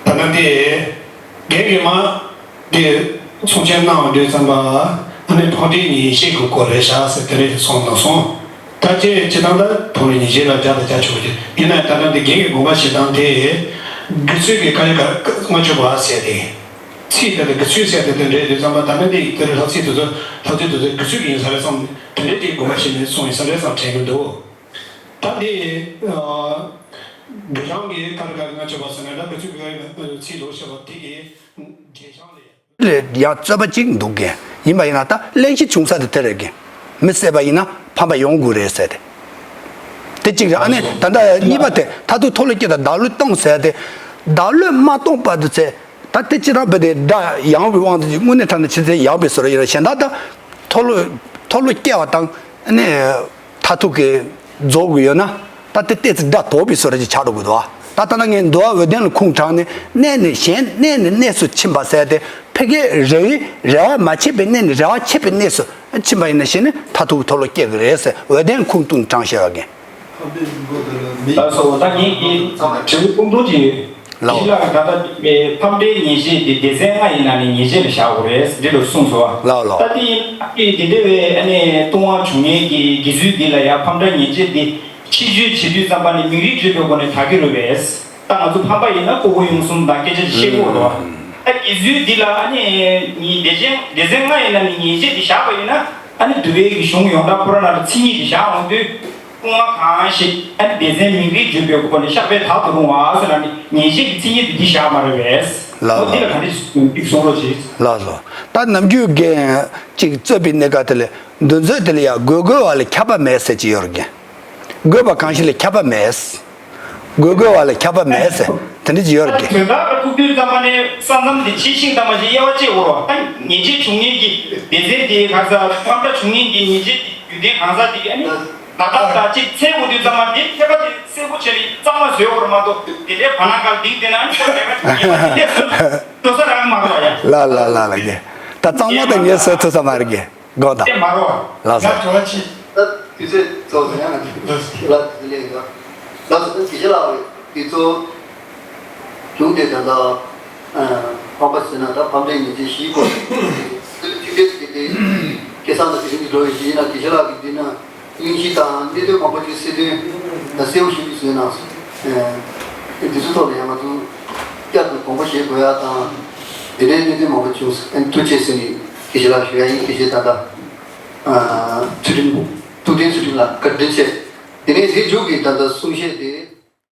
ད་ལྟ་དེ་རྒན་གྱིས་མ་དེ་གསུང་བཤད་གནང་བ་འདྲ་བསམ་པ། ཨ་ནི་ཕམ་འདྲེ་ཉེས་བྱས་ཀྱི་སྐོར་རེད་ཤག་ཟེར་དེ་རེད་གསུངས་གནང་སོང་། ད་ཅི་ཅི་ཐང་ད་ཕམ་འདྲེ་ཉེས་བྱས་ལ་སྦྱར་དང་སྦྱར་ཆོག་གི་ཡིན་ན། ད་ལྟ་འདི་རྒན་གྱི་དགོངས་པ་བཞེས་སྟངས་དེ་དགེ་ཚུལ་གྱི་བཀའ་ཡི་བཀའ་ལྔ་བཅུ་པ་ཟེར་ཏེ། ཚིག་དེ་ལ་དགེ་ཚུལ་ཟེར་དེ་དེ་འདྲའི་དུས་ཙམ་པ། ད་ལྟ་འདི་དེ་ལྷག་ཚིག་དེ་ཚོ་ལྷག་ཚིག་དེ་ཚོ་དགེ་ཚུལ་གྱི་ཡིན་ས་རེད་བསམ། དེ་འདྲའི་དེ་དགོངས་པ་བཞེས་ནས་གསུངས་ཡིན་ས་རེད་བསམ་དྲན་གྱི་འདུག་ད་འདི་དགེ་རང་གི་བཀའ་ལྔ་བཅུ་པ་ཟེར་ན་ད་དགེ་ཚུལ་གྱི་བཀའ་ཡི་ཚིག་ལོ་བཤད་པ་དེ་གི་རྒྱས་བྱང་ལས། ལས་ཡང་རྩོད་པ་གཅིག་འདུག་གི། ཡིན་པ་ཡིན་ན་ད་གླེང་གཞི་བྱུང་ས་དེ་དེ་རེད་གི། མི་བསད་པ་ཡིན་ན་ཕམ་པ་ཡོང་དགོས་རེད་ཟེར་ཏེ། དེ་གཅིག་རེད། ཨ་ནི་ད་ལྟ་གཉིས་པ་དེ་མཐར་ཐུག་མཐོལ་ལོ་བསྐྱེད་དང་བདག་བློས་གཏོང་ཟེར་ཏེ། བདག་བློས་མ་གཏོང་བར་དུ་ཚེ། ད་དེ་སྤྱིར་བཏང་རྦད་དེ་སྒྲ་ཡངས་པའི་དབང་དུ་དངོས་གནས་དྲང་གནས་ཕྱི་ཚེ་ཡངས་པའི་བཟོ་འདྲ་ཡིན་ར། གཞན་དག་ད་མཐོལ་ལོ་མཐོལ་ལོ་བསྐྱེད་པ་དང་ཨ་ནི་མཐར་ཐུག་གི་རྫོགས་དགོས་ཡོད་ན། ད་དེ་ཏོག་ཙམ་སྒྲ་དོག་པའི་བཟོ་འདྲ་ཅིག་ཆགས་འགྲོ་གི་འདུག་ད་ལྟ་ན་ངས་འདུལ་བ་འོད་ལྡན་ལ་ཁུངས་དྲངས་ནས། གནས་ནས་གཞན་གནས་ནས་གནས་སུ་ཕྱིན་པ་ཟེར་ཏེ། ཕ་གིའི་རེ་བའི་རེ་བ་མ་ཆད་པའི་གནས་ནས་རེ་བ་ཆད་པའི་གནས་སུ་ཕྱིན་པ་ཡིན་ན་ཞེས་ནས་མཐར་ཐུག་མཐོལ་ལོ་བསྐྱེད་ཀྱི་རེད་ཟེར། འོད་ལྡན་ཁུངས་གཏུགས་དྲངས་བཞག་གི། ལགས་སོ། ད་ངེད་ཀྱི་དྲི་བ་ཁུངས་གཏུགས་ཀྱི། ལགས། ཞིག་ལ་ད་ལྟ་ཕམ་འདྲེའི་ཉེས་བྱས་དེ་སྡེ་ཚན་ལྔ་ཡིན་ན་ནི་ཉེས་བྱས་ལ་བཞག་དགོས་རེད་འདི་ལ་གསུངས་སོ། ལགས་ལགས། ད་དེ་དེ་འདྲ་བའི་ཨ་ནི་ལྟུང་བ་བྱུང་མཁན་གྱི་དགེ་ཚུལ་འདི་ལ་ཡང་ཕམ་འདྲེ་ཉེས་བྱས་འདི་ཕྱི་བཅོས་བྱེད་དུས་ཙམ་པ་ནི་མིང་རིགས་བརྗོད་པའི་སྒོ་ནས་དག་གི་རེད་པས། ད་ང་ཚོ་ཕམ་པ་ཡིན་ན་ལྐོག་གུ་གཡུང་གསུམ་དང་སྐད་ཆ་ཅིག་བཤད་དགོས་རེད་བ། ད་དགེ་ཚུལ་འདི་ལ་ཨ་ནི་ཉིས་སྡེ་ཚན་སྡེ་ཚན་ལྔ་ཡིན་ན་ནི་ཉེས་བྱས་འདི་བཞག་པ་ཡིན་ན་ཨ་ནི་འདུལ་བའི་གི་གཞུང་ཡོངས་གྲགས་ཁོ་ར་ནང་ལ་མཚན་ཉིད་འདི་བཞག་འོང་དུས། སྐུ་ངོ་གང་ཞིག་ཨ་ནི་སྡེ་ཚན་མིང་རིགས་བརྗོད་པའི་སྒོ་ནས་བཤགས་པའི་དག་ཏུ་རུང་བ་ཟེར་ན་ནི་ཉེས་བྱས་ཀྱི་མཚན་ཉིད་དེ་འདི་བཞག་མ་རེད་པས། ལགས་འོ་འདི་ལ་ག་འདྲ་ཞིག་གསུང་རོགས་གྱིས། ལགས་སོ། ད་ནམ་རྒྱུན་རྒན་གཅིག་རྩོད་པའི་གནད་ཀ་དེ་ལས་འདུ་འཛོམས་དེ་ལ་ཡང་དགོས་དགོས་བ་ལ་ཁྱབ་པ་མེད་ཟེར་གྱི་ཡོད་རེད་རྒན། དགོས་པ་གང་ཞིག་ལ་ཁྱབ་པ་མེད། དགོས་དགོས་བ་ལ་ཁྱབ་པ་མེད་ཟེར་དེ་འདྲ་ཅིག་ཡོད་རེད་རྒན། དོན་དག་ལ་ཐུག་དུས་ཙམ་པ་ནས་ས་མཚམས་འདི་ཕྱི་ཤིང་ཙམ་པ་ཞིག་དབྱེ་བ་བཅད་དགོས་རོགས་ད་ཉེས་བྱས་བྱུང་མཁན་གྱི་སྡེ་ཚན་དེའི་ག་ས་ཕམ་འདྲེ་བྱུང་མཁན་གྱི་ཉེས་བྱས་རྒྱུ་ལྡན་གང་ཟག་དེ་གི་ཨ་ནི། ད་ལྟ་ད་ཅིག་འཚོལ་དགོས་དུས་ཙམ་པ་འདི་མཁས་པ་དེ་གསལ་པོ་བྱས་ནས་གཙང་མ་བཟོས་དགོས་རེད་མ་གཏོགས་དེ་འདྲའི་བར་སྣང་ག་ལ་ལྡིང་བསྡད་ན་ཨ་ནི་ཁོ་དེ་ག་དེ་འདྲ་བཟོ་ས་རང་མ་གཏོགས་ཡ། ལ་ལ་ལ་ལ་རྒན། ད་གཙང་མ་དང་ངས་བཟོས་ཐུབ་ས་མ་རེད་རྒན། དགོངས་དག་དེ་མ་རོ། ལགས་སོ། ང་དྲི་བ་གཅིག་ད་དུས་ཚོད་རྫོགས་སོང་ཡང་ང་དྲི་བ་ལ་དུས་ཚོད་ལས་འགྲོ། ལགས་སོ། ད་དགེ་བཤེས་ལགས་དུས་ཚོད། གཞུང་དེ་ད་ལྟ་ཕམ་པ་ཟེར་ན་ད་ཕམ་འདྲེའི་ཉེས་བྱས་བཞིའི་སྐོར་ཚིག་འགྲེལ་དེ་དེ་སྐལ་བཟང་དང་དེ་རིང་གི་འགྲོ་བའི་གཞི་ཡིན་ན་དགེ་བཤེས་ལགས་ཀྱིས་འདི་ན་གླེང་གཞི་དང་གནད་དོན་མང་པོ་ཅིག་གསལ་སྟོན་ད་གསལ་པོ་ཞིག་བཟོས་གནང་སོང་། འདི་ཚོ་ཐོག་ལ་ཡང་ང་ཚོ་བསྐྱར་དུ་དགོངས་པ་བཞེས་དགོས་ཡ་དང་དེ་འདྲའི་གནད་དོན་མང་པོ་བྱུང་སོང་། ཐུགས་རྗེ་ཆེ་ཟེར་ནས་དགེ་བཤེས་ལགས་ཞུ་ཡ་ཡིན། དགེ་བཤེས་ད་ལྟ་ཚུལ་ཁྲིམས་ཐུབ་བསྟན་ཚུལ་ཁྲིམས་ལགས་བཀའ་དྲིན་ཆེ། དེ་ནས་དེ་མཇུག་གི་ད་ལྟ་གསུང་བཤད་དེ།